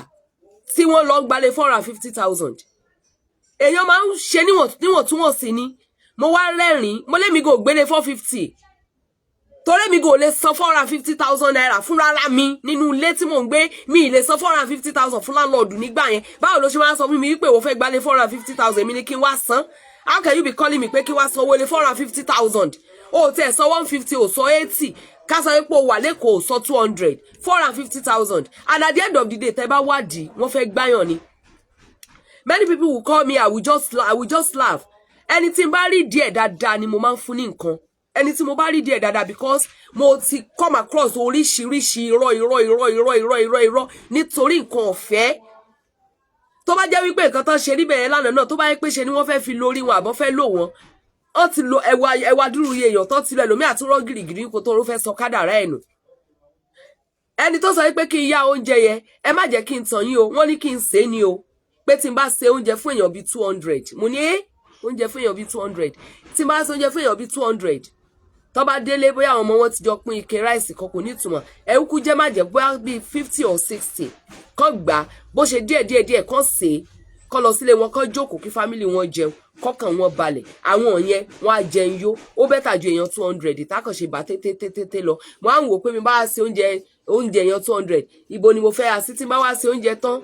tí wọ́n lọ gbalẹ̀ 450,000? Èèyàn máa ń ṣe níwọ̀ntúnwọ̀nsì ni. Mo wá rẹ́rìn-ín, mo lémi kò gbélé 450, torí mi kò lè san ₦450,000 fún rárá mi nínú ilé tí mò ń gbé. Mi ì lè san 450,000 fún landlord nígbà yẹn. Báwo ló ṣe máa ń sọ fún mi wípé òun fẹ́ gbalé 450,000, èmi ni kí n wá san? How can you be calling me pé kí n wá sanwó lé 450,000? O tẹ̀ sọ 150, o sọ 80, ká sọ pé o wà lẹ́kọ̀ọ́, o sọ 200, 450,000. And at the end of the day, tẹ́ bá wádìí, wọ́n fẹ́ gbáyàn ni. Many people will call me, I will just laugh. Ẹni tí n bá rí díẹ̀ dáadáa ni mo máa ń fún ní nǹkan, ẹni tí mo bá rí díẹ̀ dáadáa, because mo ti come across oríṣiríṣi irọ́, irọ́, irọ́, irọ́, irọ́, irọ́, irọ́ nítorí nǹkan ọ̀fẹ́. Tó bá jẹ́ wípé nǹkan tán ṣe níbẹ̀ yẹn lánàá náà, tó bá yẹ pé ṣe ni wọ́n fẹ́ fi lórí wọn àbọ̀ fẹ́ lò wọ́n, wọ́n ti lo ẹwà ẹwà dúró iye èèyàn tó ti lọ, ẹlòmíì àtúrọ̀ gìrìgìrì kó tó fẹ́ sọ kádàrá ẹ̀ nù. Ẹni tó sọ wípé kí n yá oúnjẹ yẹn, ẹ má jẹ́ kí n tàn yín o, wọ́n ní kí n sè é ni o, pé tí n bá ṣe oúnjẹ fún èèyàn bíi 200. Mo ní ẹ́ oúnjẹ fún èèyàn bíi 200? Tí n bá ṣe oúnjẹ fún èèyàn bíi 200, tó bá délé, bóyá àwọn ọmọ wọn ti jọ pín ike rice kan, kò ní ìtumọ̀. Ẹ kúkú jẹ́ má jẹ́ bóyá bíi 50 or 60 kán gbà á, bó ṣe díẹ̀ díẹ̀ díẹ̀, kán sè é, kán lọ sílé wọn, kán jókòó kí family wọn jẹun, kọ́kàn wọn balẹ̀. Àwọn yẹn wọn á jẹun yó. Ó better ju èèyàn 200 ìtàkànṣe bá tètè lọ. Mo á ń wò pé mi bá ṣe oúnjẹ èèyàn 200, ibo ni mo fẹ́ yà sí? Tí n bá wá ṣe oúnjẹ tán,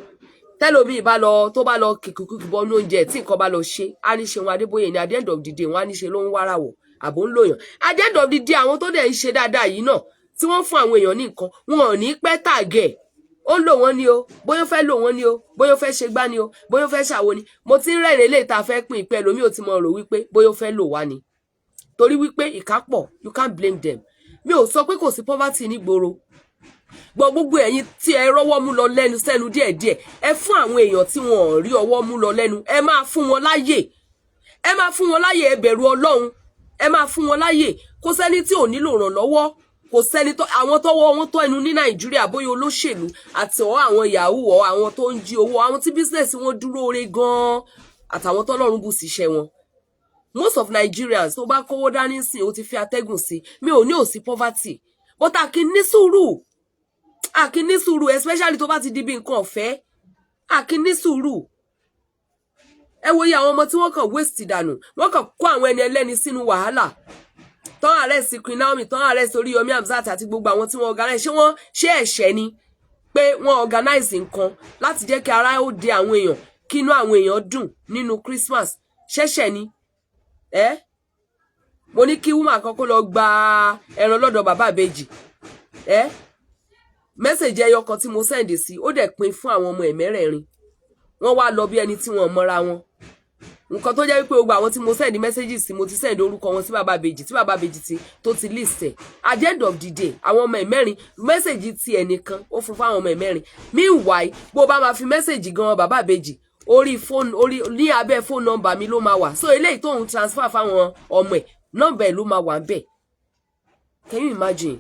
tẹlomi bá lọ, tó bá lọ kìkìkì bọnú oúnjẹ, tí nǹkan bá lọ ṣe, á ní ṣe wọn Adébóyè ní. At the end of the day, wọn á ní ṣe ló ń wára wọ̀ àbò ń lòyàn. At the end of the day, àwọn tó dẹ̀ ń ṣe dáadáa yìí náà, tí wọ́n fún àwọn èèyàn ní nǹkan, wọn ò ní pẹ́ tàgẹ̀ ó ń lò wọ́n ní o, bóyá ó fẹ́ lò wọ́n ní o, bóyá ó fẹ́ ṣe gbá ní o, bóyá ó fẹ́ ṣàwo ni. Mo ti ń rẹ́rìn eléyìí tá a fẹ́ pín ìpẹ́ lómi ò ti mọ̀ rò wípé bóyá ó fẹ́ lò wá ni, torí wípé ìkápọ̀. You can't blame them. Mi ò sọ pé kò sí poverty nígboro gbọ́. Gbogbo ẹ̀yin tí ẹ rọ́wọ́ mú lọ lẹ́nu sẹ́nu díẹ̀díẹ̀, ẹ fún àwọn èèyàn tí wọn ò rí ọwọ́ mú lọ lẹ́nu, ẹ máa fún wọn láyè, ẹ máa fún wọn láyè. Ẹ bẹ̀rù Ọlọ́run, ẹ máa fún wọn láyè. Kò sẹ́ni tí ò nílò ìrànlọ́wọ́. Kò sẹ́ni tó àwọn tọ́wọ́ wọn tó ẹnu ní Nàìjíríà, bóyá olóṣèlú àti ọ̀ àwọn yahoo ọ̀ àwọn tó ń jí owó, àwọn tí business wọn dúró re gan-an, àtàwọn tọ́lọ́run bù síṣẹ́ wọn. Most of Nigerians, tó bá kówó dání sìn, ó ti fi atẹ́gùn sí. Mi ò ní ò sí poverty, but a kì í ní sùúrù, a kì í ní sùúrù, especially tó bá ti di bí nǹkan ọ̀fẹ́. A kì í ní sùúrù. Ẹ wo iye àwọn ọmọ tí wọ́n kàn waste dànù, wọ́n kàn kó àwọn ẹni ẹlẹ́ni sínú wàhálà tán. Arrest Queen Naomi tán, arrest Oríyọmí Hamzat àti gbogbo àwọn tí wọ́n organize. Ṣé wọ́n ṣé ẹ̀ṣẹ̀ ni pé wọ́n organize nǹkan láti jẹ́ kí ara ó de àwọn èèyàn, kí inú àwọn èèyàn dùn nínú Christmas? Ṣẹ̀ṣẹ̀ ni ẹ? Mo ní kí woman kan kó lọ gba ẹran lọ́dọ̀ bàbá ìbejì. Ẹ message ẹyọ kan tí mo send sí, ó dẹ̀ pín fún àwọn ọmọ ẹ̀ mẹ́rẹ̀ẹ̀rin. Wọ́n wá lọ bí ẹni tí wọ́n mọ́ra wọn. Nǹkan tó jẹ́ wípé gbogbo àwọn tí mo send messages sí, mo ti send orúkọ wọn sí bàbá ìbejì, tí bàbá ìbejì ti tó ti list ẹ̀. At the end of the day, àwọn ọmọ ẹ̀ mẹ́rin, message ti ẹnìkan, ó fún fáwọn ọmọ ẹ̀ mẹ́rin. Meanwhile, bó bá máa fi message gan bàbá ìbejì, orí fóònù, orí ní abẹ́ fóònù nọ́mbà mi ló máa wà. So eléyìí tóun transfer fáwọn ọmọ ẹ̀, nọ́mbà ẹ̀ ló máa wà ń bẹ̀. Can you imagine?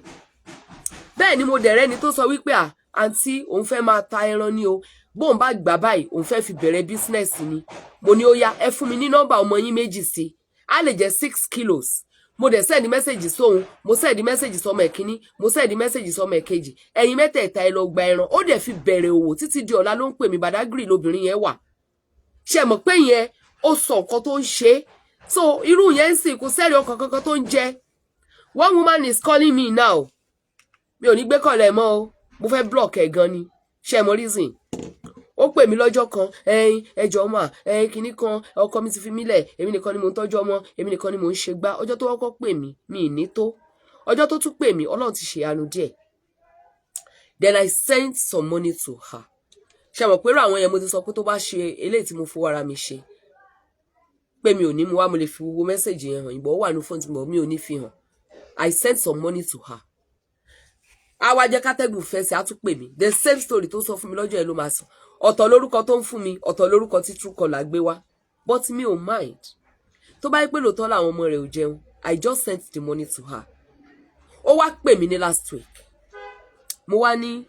Bẹ́ẹ̀ ni mo dẹ̀rẹ́ ni tó sọ wípé, à, àǹtí, òun fẹ́ máa ta ẹran ní o, bóun bá gbà báyìí, òun fẹ́ fi bẹ̀rẹ̀ business ni. Mo ní ó yá, ẹ fún mi ní nọ́mbà ọmọ yín méjì sí, á lè jẹ́ 6 kilos. Mo dẹ̀ send message sóhun, mo send message sọmọ ẹ̀kíní, mo send message sọmọ ẹ̀kejì. Ẹ̀yin mẹ́tẹ̀ẹ̀ta, ẹ lọ gba ẹran. Ó dẹ̀ fi bẹ̀rẹ̀ òwò. Títí di ọ̀la ló ń pè mí. Badagry lobìnrin yẹn wà. Ṣe mọ̀ pé yẹn ó sọ nǹkan tó ń ṣe? So irú yẹn ń sìn, kò sẹ́rí ọkàn kankan tó ń jẹ. One woman is calling me now. Mi ò ní gbé call ẹ̀ mọ́ o, mo fẹ́ block ẹ̀ gan ni. Ṣe mọ̀ reason? Ó pè mí lọ́jọ́ kan, ẹyin ẹjọ́ mà, ẹyin kìíní kan, ọkọ mi ti fi mí lẹ̀, èmi nìkan ni mò ń tọ́jú ọmọ, èmi nìkan ni mò ń ṣe gbá. Ọjọ́ tó kọ́kọ́ pè mí, mi ì ní tó. Ọjọ́ tó tún pè mí, Ọlọ́run ti ṣèyanu díẹ̀. Then I sent some money to her. Ṣe mọ̀ pé irú àwọn yẹn, mo ti sọ pé tó bá ṣe eléyìí tí mo fowó ara mi ṣe, pé mi ò ní mu wá, mo lè fi gbogbo message yẹn hàn. Ìbọn wà ní fóònù tí mo mi ò ní fi hàn. I sent some money to her. Á wá jẹ́ kátẹ́gùn fẹ́ sí, á tún pè mí. The same story tó sọ fún mi lọ́jọ́ yẹn ló máa sọ. Ọ̀tọ̀ lórúkọ tó ń fún mi, ọ̀tọ̀ lórúkọ tí Truecaller gbé wá, but mi ò mind. Tó bá yẹ pé lóòótọ́ làwọn ọmọ rẹ̀ ò jẹun, I just sent the money to her. Ó wá pè mí ní last week. Mo wá ní,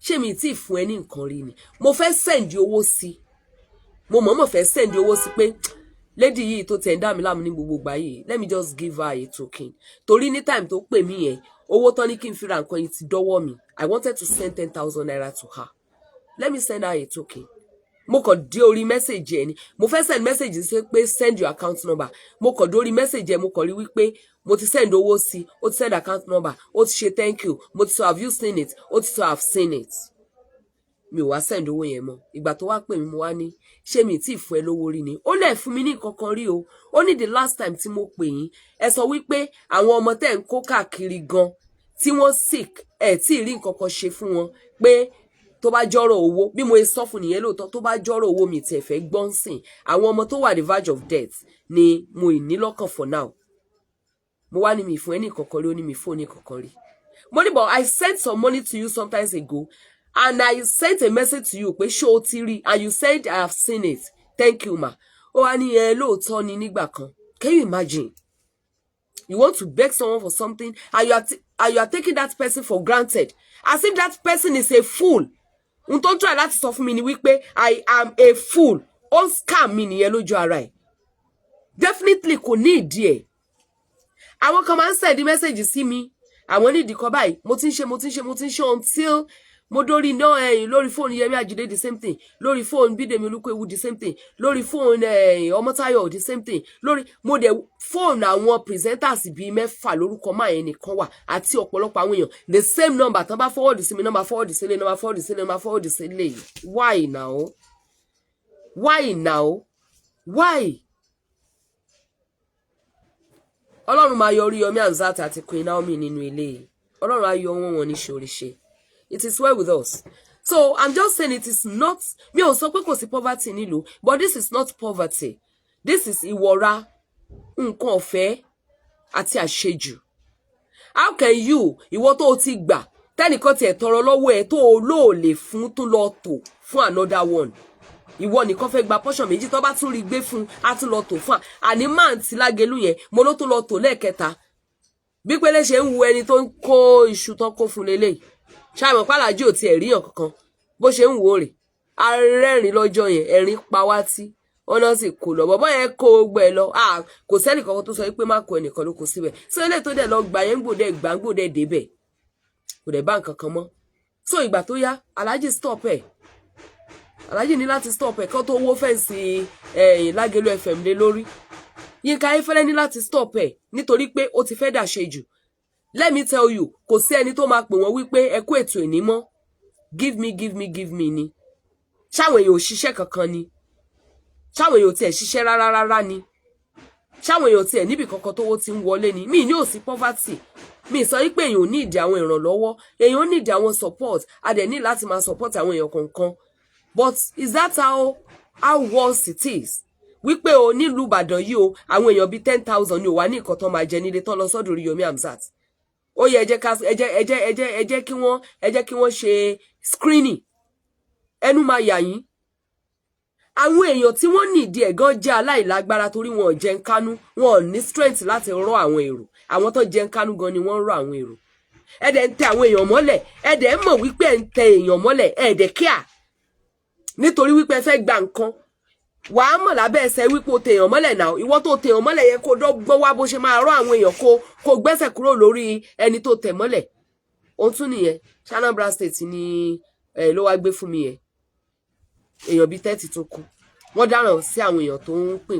ṣé mi tí ì fún ẹ ní nǹkan rí ni? Mo fẹ́ send owó sí, mo mọ̀ọ́mọ̀ fẹ́ send owó sí pé lady yìí tó tẹ̀ ń dá mi láàmú ní gbogbo ìgbà yìí, let me just give her a token. Torí ní time tó pè mí yẹn, owó tán ní kí n fi ra nǹkan yìí ti dọ́wọ́ mi. I wanted to send ₦10,000 to her. Let me send her a token. Mo kàn dé orí message ẹ ni, mo fẹ́ send message sí pé send your account number. Mo kàn dé orí message ẹ, mo kàn rí wípé mo ti send owó sí, ó ti send account number, ó ti ṣe thank you. Mo ti sọ, "Have you seen it?" Ó ti sọ, "Have seen it." Mi ò wá send owó yẹn mọ́. Ìgbà tó wá pè mí, mo wá ní, ṣé mi tí ì fún ẹ lówó rí ni? Ó lẹ̀ fún mi ní nǹkan kan rí o. Ó ní the last time tí mo pè yín, ẹ sọ wípé àwọn ọmọ tẹ́ ń kó káàkiri gan tí wọ́n sick, ẹ̀ tí ì rí nǹkan kan ṣe fún wọn, pé tó bá jọ́rọ̀ owó, bí mo sọ fún nìyẹn lóòótọ́, tó bá jọ́rọ̀ owó, mi tiẹ̀ fẹ́ gbọ́n sìn. Àwọn ọmọ tó wà the verge of death ni mo ì ní lọ́kàn for now. Mo wá ní mi fún ẹ ní kankan rí. Ó ní mi fún ní kankan rí. Mo ní, but I sent some money to you sometimes ago and I sent a message to you pé ṣé o ti rí, and you said, "I have seen it, thank you, ma." Ó wá ní ẹ lóòótọ́ ni nígbà kan. Can you imagine? You want to beg someone for something and you are taking that person for granted, as if that person is a fool. N tó ń try láti sọ fún mi ni wípé I am a fool. Ó ń scam mi nìyẹn lójú ara ẹ̀. Definitely kò ní ìdí ẹ̀. Àwọn kan máa ń send message sí mi, àwọn ní ìdí kan báyìí. Mo ti ń ṣe, mo ti ń ṣe, mo ti ń ṣe until mo dórí náà. Ẹ̀yìn lórí fóònù Yẹmí Àjídé, the same thing. Lórí fóònù Bídèmí Olúkúewu, the same thing. Lórí fóònù Ọmọ́táyọ̀, the same thing. Lórí mo dẹ̀ fóònù àwọn presenters bíi mẹ́fà, lórúkọ máa yẹn nìkan wà, àti ọ̀pọ̀lọpọ̀ àwọn èèyàn, the same number tán bá forward sí mi, number forward sílé, number forward sílé, number forward sílé. Why now? Why now? Why? Ọlọ́run máa yọ Oríyọmí Hamzat àti Queen Naomi nínú ilé yìí. Ọlọ́run á yọ wọn, wọn ní ṣoríṣe. It is well with us. So I'm just saying, it is not, mi ò sọ pé kò sí poverty nílùú, but this is not poverty. This is ìwọra, nǹkan ọ̀fẹ́ àti àṣejù. How can you, ìwọ tó o ti gbà, tẹ́nìkan tiẹ̀ tọrọ lọ́wọ́ ẹ̀ tó o lóò lè fún, tó lọ tò fún another one? Ìwọ nìkan fẹ́ gba portion méjì. Tó bá tún rí gbé fún, á tún lọ tò fún. Àní máà ti lágẹlú yẹn, mo ló tún lọ tò lẹ́ẹ̀kẹta. Bí Pélé ṣe ń wu ẹni tó ń kó iṣu tán kó fún lélẹ̀, ṣáàmù pàlàjì ò tiẹ̀ ríyàn kankan. Bó ṣe ń wò rè, arẹ́rìn lọ́jọ́ yẹn, ẹ̀rín pa wá tí wọn náà sì kó lọ. Bọ́bọ́ yẹn kó gbẹ lọ, kò sẹ́nì kankan tó sọ pé má kó, ẹnìkan ló kó síbẹ̀. So eléyìí tó dẹ̀ lọ gbà yẹn, ń gbòdẹ̀ gbà, ń gbòdẹ̀ débẹ̀, kò dẹ̀ bá nǹkan kan mọ́. So ìgbà tó yá, Alhaji stop ẹ̀. Alhaji ní láti stop ẹ̀ kó tó wó fence ẹ̀yìn Lágẹ̀lú FM lé lórí. Yínká Ayéfẹ́lẹ́ ní láti stop ẹ̀ nítorí pé ó ti fẹ́ dàṣe jù. Let me tell you, kò sí ẹni tó máa pè wọ́n wípé ẹ kú ètò ìní mọ́. Give me, give me, give me ni. Ṣáwọn èèyàn ò ṣiṣẹ́ kankan ni? Ṣáwọn èèyàn ò tiẹ̀ ṣiṣẹ́ rárá rárá ni? Ṣáwọn èèyàn ò tiẹ̀ níbì kankan tówó ti ń wọlé ni? Mi ní ò sí poverty. Mi sọ wípé èèyàn ò ní ìdí àwọn ìrànlọ́wọ́, èèyàn ní ìdí àwọn support. A dẹ̀ ní láti máa support àwọn èèyàn kọ̀ọ̀kan, but is that how worse it is wípé o nílùú Ìbàdàn yìí o, àwọn èèyàn bíi 10,000 ni ò wá ní nǹkan tó máa jẹ nílé tó lọ sọ́dọ̀ Oríyọmí Hamzat? Ó yẹ, ẹ jẹ́ ká ẹ jẹ́ kí wọ́n ṣe screening. Ẹnu máa yà yín. Àwọn èèyàn tí wọ́n nídìí ẹ̀ gan jẹ́ aláìlágbára torí wọn ò jẹun kánú, wọn ò ní strength láti rọ́ àwọn èrò. Àwọn tó jẹun kánú gan ni wọ́n ń rọ́ àwọn èrò. Ẹ dẹ̀ ń tẹ àwọn èèyàn mọ́lẹ̀, ẹ dẹ̀ ń mọ̀ wípé ẹ ń tẹ èèyàn mọ́lẹ̀, ẹ dẹ̀ kíá nítorí wípé ẹ fẹ́ gba nǹkan. Wàá mọ̀ lábẹ́ ẹsẹ̀ wípé o tèèyàn mọ́lẹ̀ náà. Ìwọ tó tèèyàn mọ́lẹ̀ yẹ kó dọ́gbọ́n wá bó ṣe máa rọ́ àwọn èèyàn, kó gbẹ́sẹ̀ kúrò lórí ẹni tó tẹ̀ mọ́lẹ̀. Ohun tún nìyẹn. Anambra State ni ẹ ló wá gbé fún mi yẹn. Èèyàn bíi 30 tó kú, wọ́n dáràn sí àwọn èèyàn tó ń pín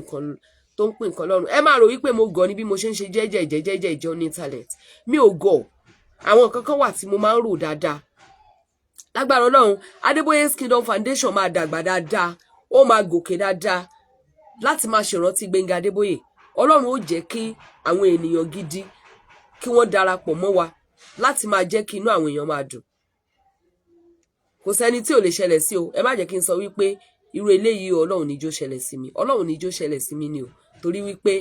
nǹkan lọ́rùn. Ẹ máa rò wípé mo gọ̀ ní bí mo ṣe ń ṣe jẹ́jẹ́ jẹ́jẹ́ ìjọ ní internet. Mi ò gọ̀. Àwọn nǹkan kan wà tí mo máa ń rò dáadáa. Lágbára Ọlọ́run, Adébóyè Kingdom Foundation máa dàgbà dáadáa, ó máa gòkè dáadáa láti máa ṣèrántí Gbẹ́ngà Adébóyè. Ọlọ́run ó jẹ́ kí àwọn ènìyàn gidi kí wọ́n darapọ̀ mọ́ wa láti máa jẹ́ kí inú àwọn èèyàn máa dùn. Kò sẹ́ni tí ò lè ṣẹlẹ̀ sí o. Ẹ má jẹ́ kí n sọ wípé irú eléyìí, Ọlọ́run níjó ṣẹlẹ̀ sí mi, Ọlọ́run níjó ṣẹlẹ̀ sí mi ni o, torí wípé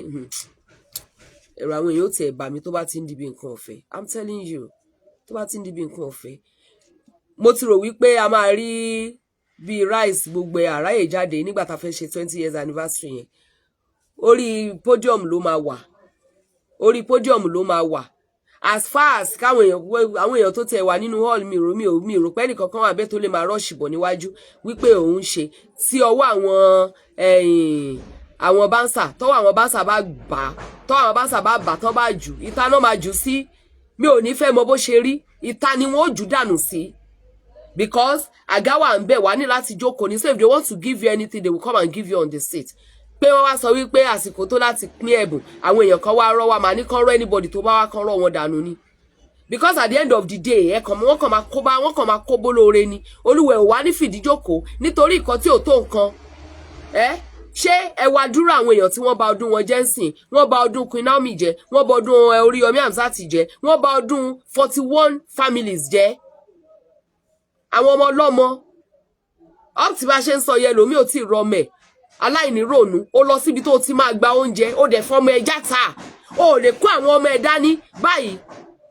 ẹ̀rọ àwọn èèyàn ó tiẹ̀ bà mí tó bá ti ń di bí nǹkan ọ̀fẹ́. I'm telling you, tó bá ti ń di bí nǹkan ọ̀fẹ́, mo ti rò wípé a máa rí bíi rice, gbogbo ẹ̀ àráyè jáde nígbà tá a fẹ́ ṣe 20 years anniversary yẹn. Orí podium ló máa wà, orí podium ló máa wà. As far as káwọn èèyàn, àwọn èèyàn tó tẹ̀ wà nínú hall, mi rò pé ẹnìkankan wà bẹ́ẹ̀ tó lè máa rush bọ̀ níwájú wípé òun ṣe tí ọwọ́ àwọn bouncer, tọ́wọ́ àwọn bouncer bá bà, tọ́wọ́ àwọn bouncer bá bà, tọ́ bá jù ìta náà máa jù sí. Mi ò ní fẹ́ mọ bó ṣe rí, ìta ni wọ́n ó jù dànù sí, because àga wà ń bẹ̀, wá ní láti jókòó ní. So if they want to give you anything, they will come and give you on the seat. Pé wọ́n wá sọ wípé àsìkò tó láti pín ẹ̀bùn, àwọn èèyàn kan wá rọ́ wá, máa ní kán rọ́ anybody tó bá wá, kán rọ́ wọn dànù ni, because at the end of the day, ẹ kàn wọ́n kàn máa kó bá wọ́n, kàn máa kó bólóore ni. Olúwẹ̀ ò wá ní fìdíjókòó nítorí nǹkan tí ò tó nǹkan. Ẹ ṣé ẹ wá dúró, àwọn èèyàn tí wọ́n bà ọdún wọn jẹ́ ń sìn, wọ́n bà ọdún Queen Naomi jẹ́, wọ́n bà ọdún Oríyọmí Hamzat jẹ́, wọ́n bà ọdún 41 families jẹ́, àwọn ọmọ ọlọ́mọ. Up tí bá ṣe ń sọ yẹ lómi ò tí ì rọmẹ aláìní rònú. Ó lọ síbi tó ti máa gba oúnjẹ, ó dẹ̀ fọmọ ẹ játa, ó lè kó àwọn ọmọ ẹ dání báyìí,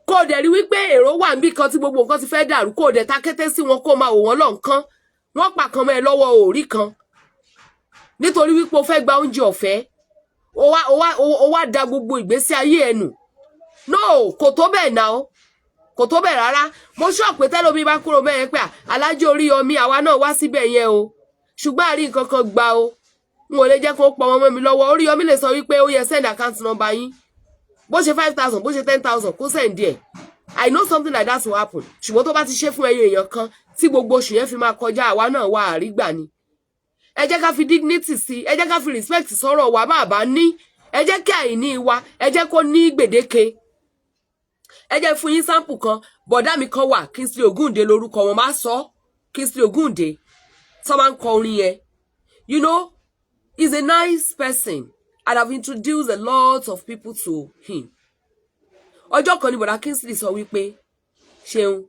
kó o dẹ̀ rí wípé èrò wà níbì kan tí gbogbo nǹkan ti fẹ́ dàrú, kó o dẹ̀ ta kété sí wọn, kó o máa wò wọ́n lọ́nkán, wọ́n pa kan mọ́ ẹ lọ́wọ́ òórí kan nítorí wípé o fẹ́ gba oúnjẹ ọ̀fẹ́. Ó wá da gbogbo ìgbésí ayé ẹ nù. No, kò tó bẹ́ẹ̀ náà, kò tó bẹ́ẹ̀ rárá. Mo sọ pé tẹ́lómi bá kúrò bẹ́ẹ̀ pé Aláàjì Oríyọmí, àwa náà wá síbẹ̀ yẹn o, ṣùgbọ́n àrí nǹkan kan gbà o, n ò lè jẹ́ kó pọ̀ wọn mọ́ mi lọ́wọ́. Oríyọmí lè sọ wípé ó yẹ send account number yín, bó ṣe 5,000, bó ṣe 10,000, kó send díẹ̀. I know something like that will happen. Ṣùgbọ́n tó bá ti ṣe fún ẹyọ èèyàn kan tí gbogbo oṣù yẹn fi máa kọjá, àwa náà wà àrígbà ni. Ẹ jẹ́ ká fi dignity sí, ẹ jẹ́ ká fi respect sọ̀rọ̀ wa. Bá a bá ní, ẹ jẹ́ kí àìní wa, ẹ jẹ́ kó ní gbèdéke. Ẹ jẹ́ fún yín sample kan. Bọ̀dá mi kan wà, Kingsley Ogunde lórúkọ wọn, máa sọ Kingsley Ogunde tó máa ń kọ orin yẹn. He's a nice person and I've introduced a lot of people to him. Ọjọ́ kan ní bọ̀dá Kingsley sọ wípé, "Ṣeun,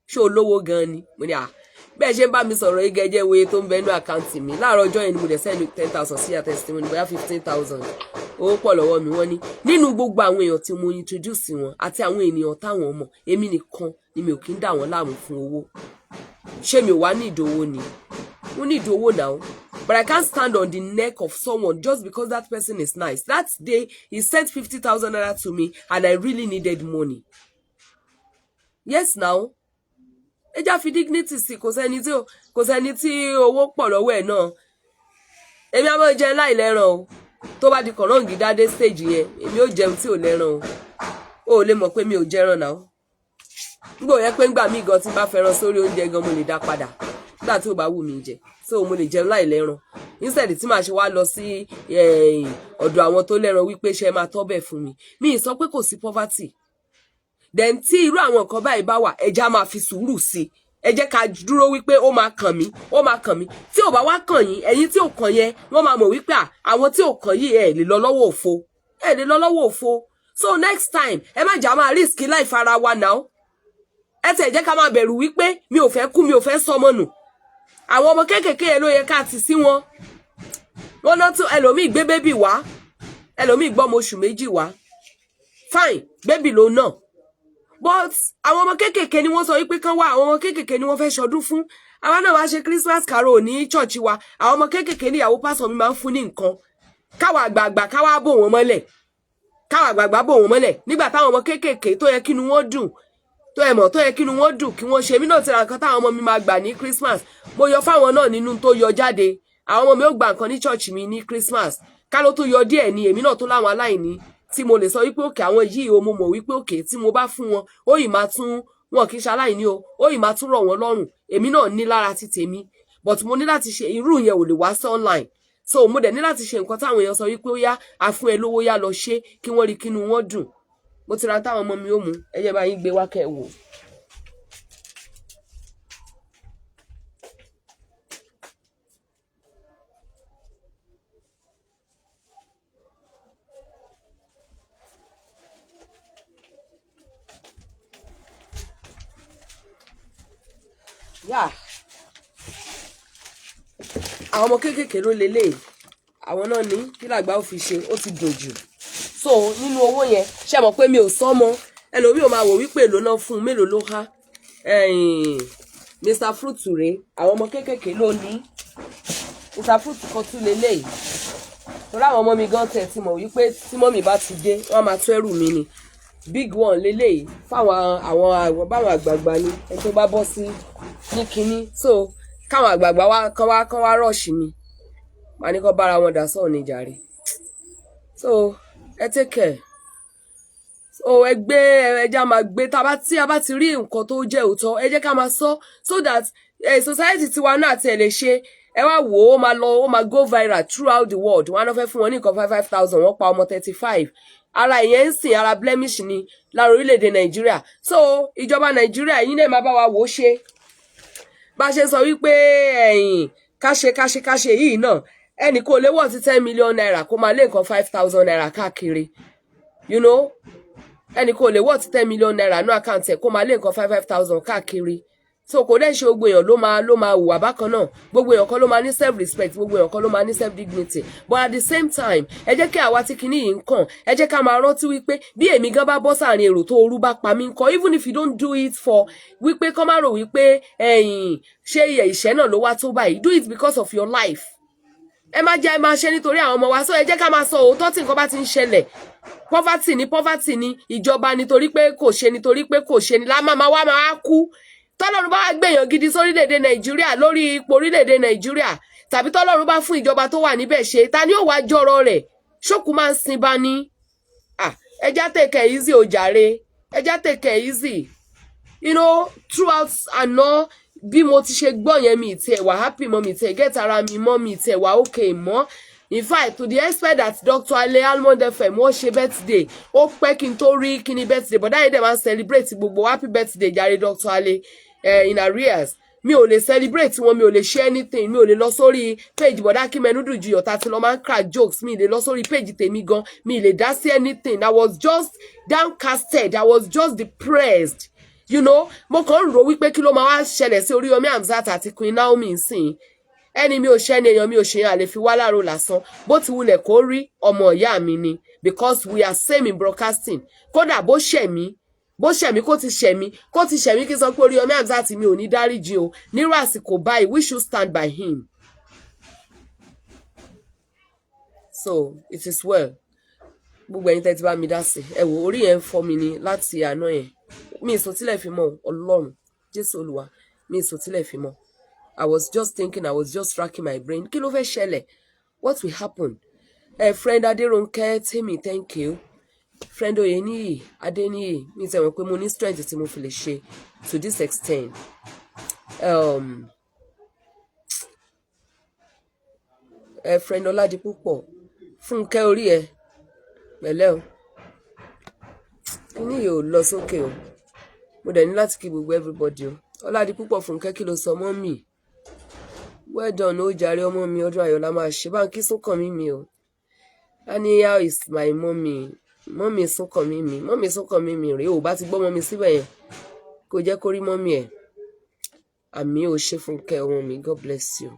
ṣé o lówó gan ni?" Mo ní, "À, bẹ́ẹ̀ ṣe ń bá mi sọ̀rọ̀ yìí gẹ́gẹ́ wo iye tó ń bẹ nínú account mi." Láàárọ̀ ọjọ́ yẹn ni mo dẹ̀ send 10,000 sí testimony, bóyá 15,000, owó pọ̀ lọ́wọ́ mi. Wọ́n ní nínú gbogbo àwọn èèyàn tí mo introduce wọn àti àwọn ènìyàn táwọn mọ̀, èmi nìkan ni mi ò kí ń dà wọ́n láàmú fún owó. Ṣé mi ò wá ní ìdòwò ni? Mo need owó now, but I can't stand on the neck of someone just because that person is nice. That day he sent 50,000 naira to me and I really needed money. Yes now, ẹ já fi dignity sí. Kò sẹ́ni tí owó pọ̀ lọ́wọ́ ẹ̀ náà. Èmi á máa jẹun láì lẹ́ran o. Tó bá di kọ̀rọ̀ǹgì dé stage yẹn, èmi ò jẹun tí ò lẹ́ran o. Ò lè mọ̀ pé mi ò jẹran náà. Nígbà yẹn pé ńgbà míì gan, tí n bá fẹ́ràn sórí oúnjẹ gan, mo lè dá padà nígbà tí ò bá wù mí jẹ. So mo lè jẹun láì lẹ́ran instead tí màá ṣe wá lọ sí ọ̀dọ̀ àwọn tó lẹ́ran wípé ṣe máa tọ́ bẹ̀ fún mi. Mi ì sọ pé kò sí poverty. Then tí irú àwọn nǹkan báyìí bá wà, ẹ já máa fi sùúrù sí. Ẹ jẹ́ ká dúró wípé ó máa kàn mí, ó máa kàn mí. Tí ò bá wá kàn yín, ẹ̀yin tí ò kàn yẹn, wọ́n máa mọ̀ wípé àwọn tí ò kàn yìí, ẹ̀ lè lọ lọ́wọ́ òfo, ẹ̀ lè lọ lọ́wọ́ òfo. So next time, ẹ má jà máa risk life ara wa now. Ẹ tẹ̀ jẹ́ ká máa bẹ̀rù wípé mi ò fẹ́ kú, mi ò fẹ́ sọmọ nù. Àwọn ọmọ kéékèèké yẹn ló yẹ ká ti sí wọn. Wọn náà tún ẹlòmíì gbé baby wá, ẹlòmíì gbọ́mọ oṣù 2 wá. Fine, baby ló náà, but àwọn ọmọ kéékèèké ni wọ́n sọ wípé kán wá. Àwọn ọmọ kéékèèké ni wọ́n fẹ́ ṣọdún fún. Àwa náà wá ṣe Christmas carol ní church wa. Àwọn ọmọ kéékèèké ní ìyàwó pásọ mi máa ń fún ní nǹkan. Káwa àgbààgbà káwa bò wọ́n mọ́lẹ̀, káwa àgbààgbà bò wọ́n mọ́lẹ̀ nígbà táwọn ọmọ kéékèèké tó yẹ kínú wọn dùn, tó ẹ mọ̀, tó yẹ kínú wọn dùn kí wọ́n ṣe. Mí náà ti ra nǹkan táwọn ọmọ mi máa gbà ní Christmas. Mo yọ fáwọn náà nínú tó yọ jáde. Àwọn ọmọ mi ó gba nǹkan ní church mi ní Christmas. Ká ló tó yọ díẹ̀ ni èmi náà tó láwọn aláìní tí mo lè sọ wípé okay, àwọn yìí o, mo mọ̀ wípé okay, tí mo bá fún wọn, ó yìí máa tún wọn, kì í ṣe aláìní o, ó yìí máa tún rọ̀ wọ́n lọ́rùn. Èmi náà ní lára ti tèmi, but mo ní láti ṣe irú yẹn, ò lè wá sí online. So mo dẹ̀ ní láti ṣe nǹkan táwọn èèyàn sọ wípé ó yá, àfún ẹ lówó, yá lọ ṣe kí wọ́n rí kínú wọn dùn. Mo ti ra táwọn ọmọ mi ó mú. Ẹ jẹ́ bá yín gbé wá kẹ́ ẹ wò. Yà, àwọn ọmọ kéékèèké ló lélẹ̀. Àwọn náà ní kí làgbà ó fi ṣe, ó ti dùn jù. So nínú owó yẹn, ṣe mọ̀ pé mi ò sọ mọ́, ẹlòmíì ò máa wò wípé èlò náà fún un, mélòó ló há. Mr Fruit rèé, àwọn ọmọ kéékèèké ló ní Mr Fruit kan tún lélẹ̀, torí àwọn ọmọ mi gan tẹ̀ ti mọ̀ wípé tí mummy bá ti dé, wọ́n máa tó ẹrù mi ni. Big one lélẹ́yìí fáwọn àwọn báwọn àgbààgbà ni, ẹni tó bá bọ́ sí ní kinní. So káwọn àgbààgbà wá kán wá rush mi, màá ní kó bára wọn dà sọ̀rọ̀ ní jàre. So ẹ take care. So ẹ gbé ẹja máa gbé tá a bá tí a bá ti rí nǹkan tó jẹ́ òótọ́, ẹ jẹ́ ká máa sọ so that society tiwa náà tiẹ̀ lè ṣe. Ẹ wá wò ó, máa lọ, ó máa go viral throughout the world. Wọn á lọ fẹ́ fún wọn ní nǹkan 5,000, wọ́n pa ọmọ 35. Ara ìyẹn ń sìn, ara blemish ni lára orílẹ̀-èdè Nàìjíríà. So ìjọba Nàìjíríà, ẹ̀yin náà máa bá wa wò ó ṣe. Bá a ṣe sọ wípé ẹ̀yìn káṣe káṣe káṣe yìí náà, ẹnì kò lè wọ̀ sí ₦10 million kó máa lé nǹkan ₦5,000 káàkiri. Ẹnì kò lè wọ̀ sí ₦10 million ní account ẹ̀ kó máa lé nǹkan 5,000 káàkiri. So kò dẹ́ ṣe gbogbo èèyàn ló máa hùwà bákan náà. Gbogbo èèyàn kọ́ ló máa ní self respect, gbogbo èèyàn kọ́ ló máa ní self dignity. But at the same time, ẹ jẹ́ kí àwa tí kinní yìí ń kàn, ẹ jẹ́ ká máa rántí wípé bí èmi gan bá bọ́ sáàrin èrò tó orú bá pa mí ńkọ́? Even if you don't do it for wípé kọ́ má rò wípé ẹ̀yìn ṣé ìṣẹ́ náà ló wá tó báyìí, do it because of your life. Ẹ má jẹ́ ẹ máa ṣe nítorí àwọn ọmọ wa. So ẹ jẹ́ ká máa sọ òótọ́ tí nǹkan bá ti ń ṣẹlẹ̀. Poverty ni, poverty ni, ìjọba nítorí pé kò ṣe, nítorí pé kò ṣe ni lá máa wá máa kú. Tọ́lọ́run bá wá gbèyàn gidi sórílẹ̀-èdè Nàìjíríà, lórí ipò orílẹ̀-èdè Nàìjíríà, tàbí tọ́lọ́run bá fún ìjọba tó wà níbẹ̀ ṣe, ta ni ó wá jọrọ rẹ̀? Ṣókù máa ń sin bá ní. Ẹ já take it easy o jàre, ẹ já take it easy. Throughout àná, bí mo ti ṣe gbọ́ yẹn, mi tiẹ̀ wà happy mọ́, mi tiẹ̀ get ara mi mọ́, mi tiẹ̀ wà okay mọ́. In fact, to the extent that Dr. Ale Almond FM, wọ́n ṣe birthday, ó pẹ́ kí n tó rí kíní birthday, but dáyé dẹ̀ máa ń celebrate gbogbo. Happy birthday jàre, Dr. Ale, in arrears. Mi ò lè celebrate wọn, mi ò lè share anything, mi ò lè lọ sórí page bọ̀dá kí mẹ́nu dùn ju yọ̀tá tí lọ máa ń crack jokes, mi ò lè lọ sórí page tèmi gan, mi ò lè dá sí anything. I was just downcasted, I was just depressed. Mo kàn ń rò wípé kí ló máa wá ṣẹlẹ̀ sí Oríyọmí Hamzat àti Queen Naomi nsìn. Ẹni mi ò ṣẹ́ ni èèyàn mi ò ṣèyàn àlè fi wá láàrò lásán. Bó ti wulẹ̀ kó rí, ọmọ ìyá mi ni, because we are same in broadcasting. Kódà bó ṣẹ̀ mí, Bó ṣẹ̀mí, kó ti ṣẹ̀mí, kó ti ṣẹ̀mí, kí n sọ pé Oríyọmí Hamzat, mi ò ní dáríjì o. Nírú àsìkò báyìí, we should stand by him. So it is well. Gbogbo ẹ̀yin tẹ́ ti bá mi dá sí, ẹ wò, orí yẹn ń fọ́ mi ni láti àná yẹn. Mi ì sọ tílẹ̀ fi mọ́. Ọlọ́run Jésù Olúwa, mi ì sọ tílẹ̀ fi mọ́. I was just thinking, I was just racking my brain, kí ló fẹ́ ṣẹlẹ̀? What will happen? Friend Adérónkẹ́ Tèmi, thank you. Friend Oyeniyi Adeniyi, mi ti mọ̀ pé mo ní strength tí mo fi lè ṣe to this extent. Friend Ọládipúpọ̀ Fúnkẹ́, orí ẹ pẹ̀lẹ́ o. Kíní yìí ò lọ sókè o. Mo dẹ̀ ní láti kí gbogbo everybody o. Ọládipúpọ̀ Fúnkẹ́, kí ló sọ mọ́ mi? Well done ó jàre, ọmọ mi. Ọdún ayọ̀ la máa ṣe. Báńkì súnkàn mí mi o. A ní, "How is my mommy?" Mummy súnkàn mí mi, mummy súnkàn mí mi rèé o. Bá ti gbọ́ mummy síbẹ̀ yẹn, kó jẹ́ kó rí mummy ẹ̀. Àmì ò ṣe, Fúnkẹ́ ọmọ mi. God bless you.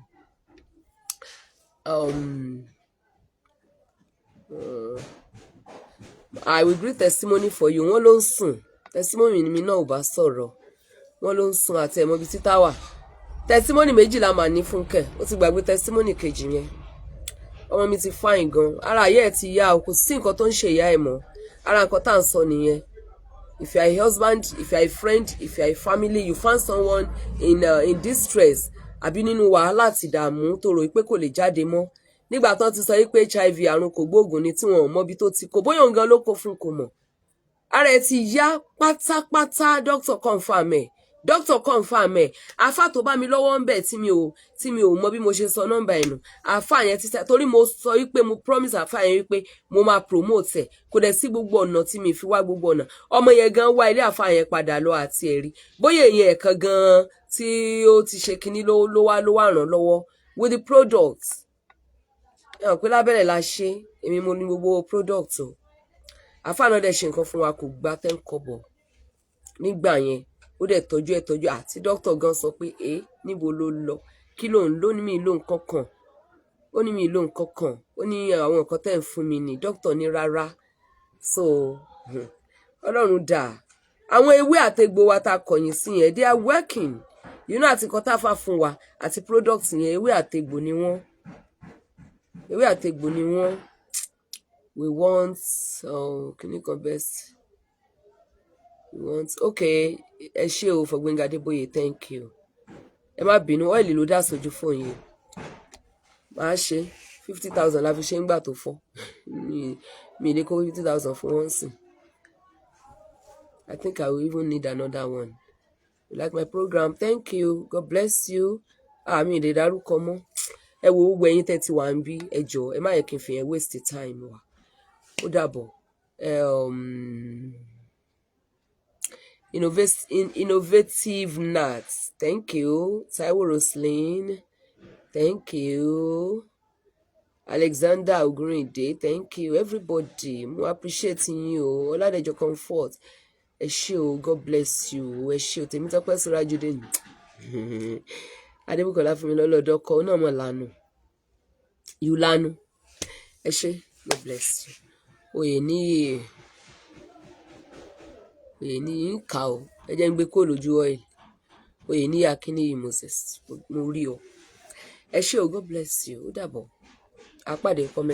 I will greet Testimony for you. Wọ́n ló ń sùn. Testimony mi náà ò bá sọ̀rọ̀, wọ́n ló ń sùn àti ẹ̀mọ́ ibi títà wà. Testimony méjìlá mà ní. Fúnkẹ́ ó ti gbàgbé testimony kejì yẹn. Ọmọ mi ti fine gan, ara ayé ẹ̀ ti yá o. Kò sí nǹkan tó ń ṣe ìyá ẹ̀ mọ́. Ara nǹkan tá à ń sọ nìyẹn. If you are a husband, if you are a friend, if you are a family, you find someone in distress àbí nínú wàhálà àti ìdààmú tó rò pé kò lè jáde mọ́, nígbà tó ti sọ wípé HIV, àrùn kògbóògùn ni, tí wọn ò mọbi tó ti kó, bóyá òun gan ló kó fún, kò mọ̀, ara ẹ̀ ti yá pátápátá. Doctor confirm ẹ̀, doctor confirm ẹ̀. Àáfà tó bá mi lọ́wọ́ ń bẹ̀ tí mi ò mọ bí mo ṣe sọ nọ́mbà ẹ̀ nù, àáfà yẹn ti torí mo sọ wípé mo promise àáfà yẹn wípé mo máa promote ẹ̀. Kò dẹ̀ sí gbogbo ọ̀nà tí mi fi wá gbogbo ọ̀nà. Ọmọ yẹn gan wá ilé àáfà yẹn padà lọ àti ẹ̀rí bóyá èyàn ẹ̀kan gan tí ó ti ṣe kinní ló wá ràn lọ́wọ́ with the product. Ẹ hàn pé lábẹ́rẹ̀ la ṣe. Èmi mo ní gbogbo product o. Àáfà náà dẹ̀ ṣe nǹkan fún wa, kò gba 10 kọ́bọ̀ nígbà yẹn. Ó dẹ̀ tọ́jú ẹ̀, tọ́jú àti dókítà gan sọ pé, ẹ níbo ló lọ? Kí ló ń lò ní? Mi ló nǹkan kan. Ó ní mi ló nǹkan kan. Ó ní àwọn nǹkan tẹ́ ń fún mi ní. Dókítà ní rárá. So Ọlọ́run dà àwọn ewé àtegbò wa tá a kọ̀yìn sí yẹn, they are working àti nǹkan tá a fà fún wa àti product yẹn, ewé àtegbò ni wọ́n, ewé àtegbò ni wọ́n. We want kìnnì kan best, we want. Okay, ẹ ṣé o. For Gbẹ́ngà Adébóyè, thank you. Ẹ má bínú, oil ló dá sójú fóònù yìí. Màá ṣe 50,000 la fi ṣe ń gbà tó fọ́ mi lè kó 50,000 fún wọn sìn. I think I will even need another one. You like my program? Thank you, God bless you. Àmì ìlè dárúkọ mọ́. Ẹ wo, gbogbo ẹ̀yin tẹ́ ti wà ń bí, ẹ jọ̀ọ́, ẹ má yẹ kí n fi yẹn waste time wa. Ó dàbọ̀. Innovative Nuts, thank you. Taiwo Roslyn, thank you. Alexander Ogunrinde, thank you. Everybody, mo appreciate yín o. Ọládẹjọ Comfort, ẹ ṣé o, God bless you. Ẹ ṣé o. Tèmítọ́pẹ́ Sọ́rájúdé, Adébùkọ́lá fún mi lọ́lọ́dọ́ kọ́ ọ náà mọ̀ lánàá yù lánàá. Ẹ ṣé, God bless you. Oyè níyì, oyè níyì ń kà ó. Ẹ jẹ́ ń gbé kó lójú oil. Oyè níyì Akínníyì Moses, mo rí ọ. Ẹ ṣé o, God bless you. Ó dàbọ̀, àpàdé comment.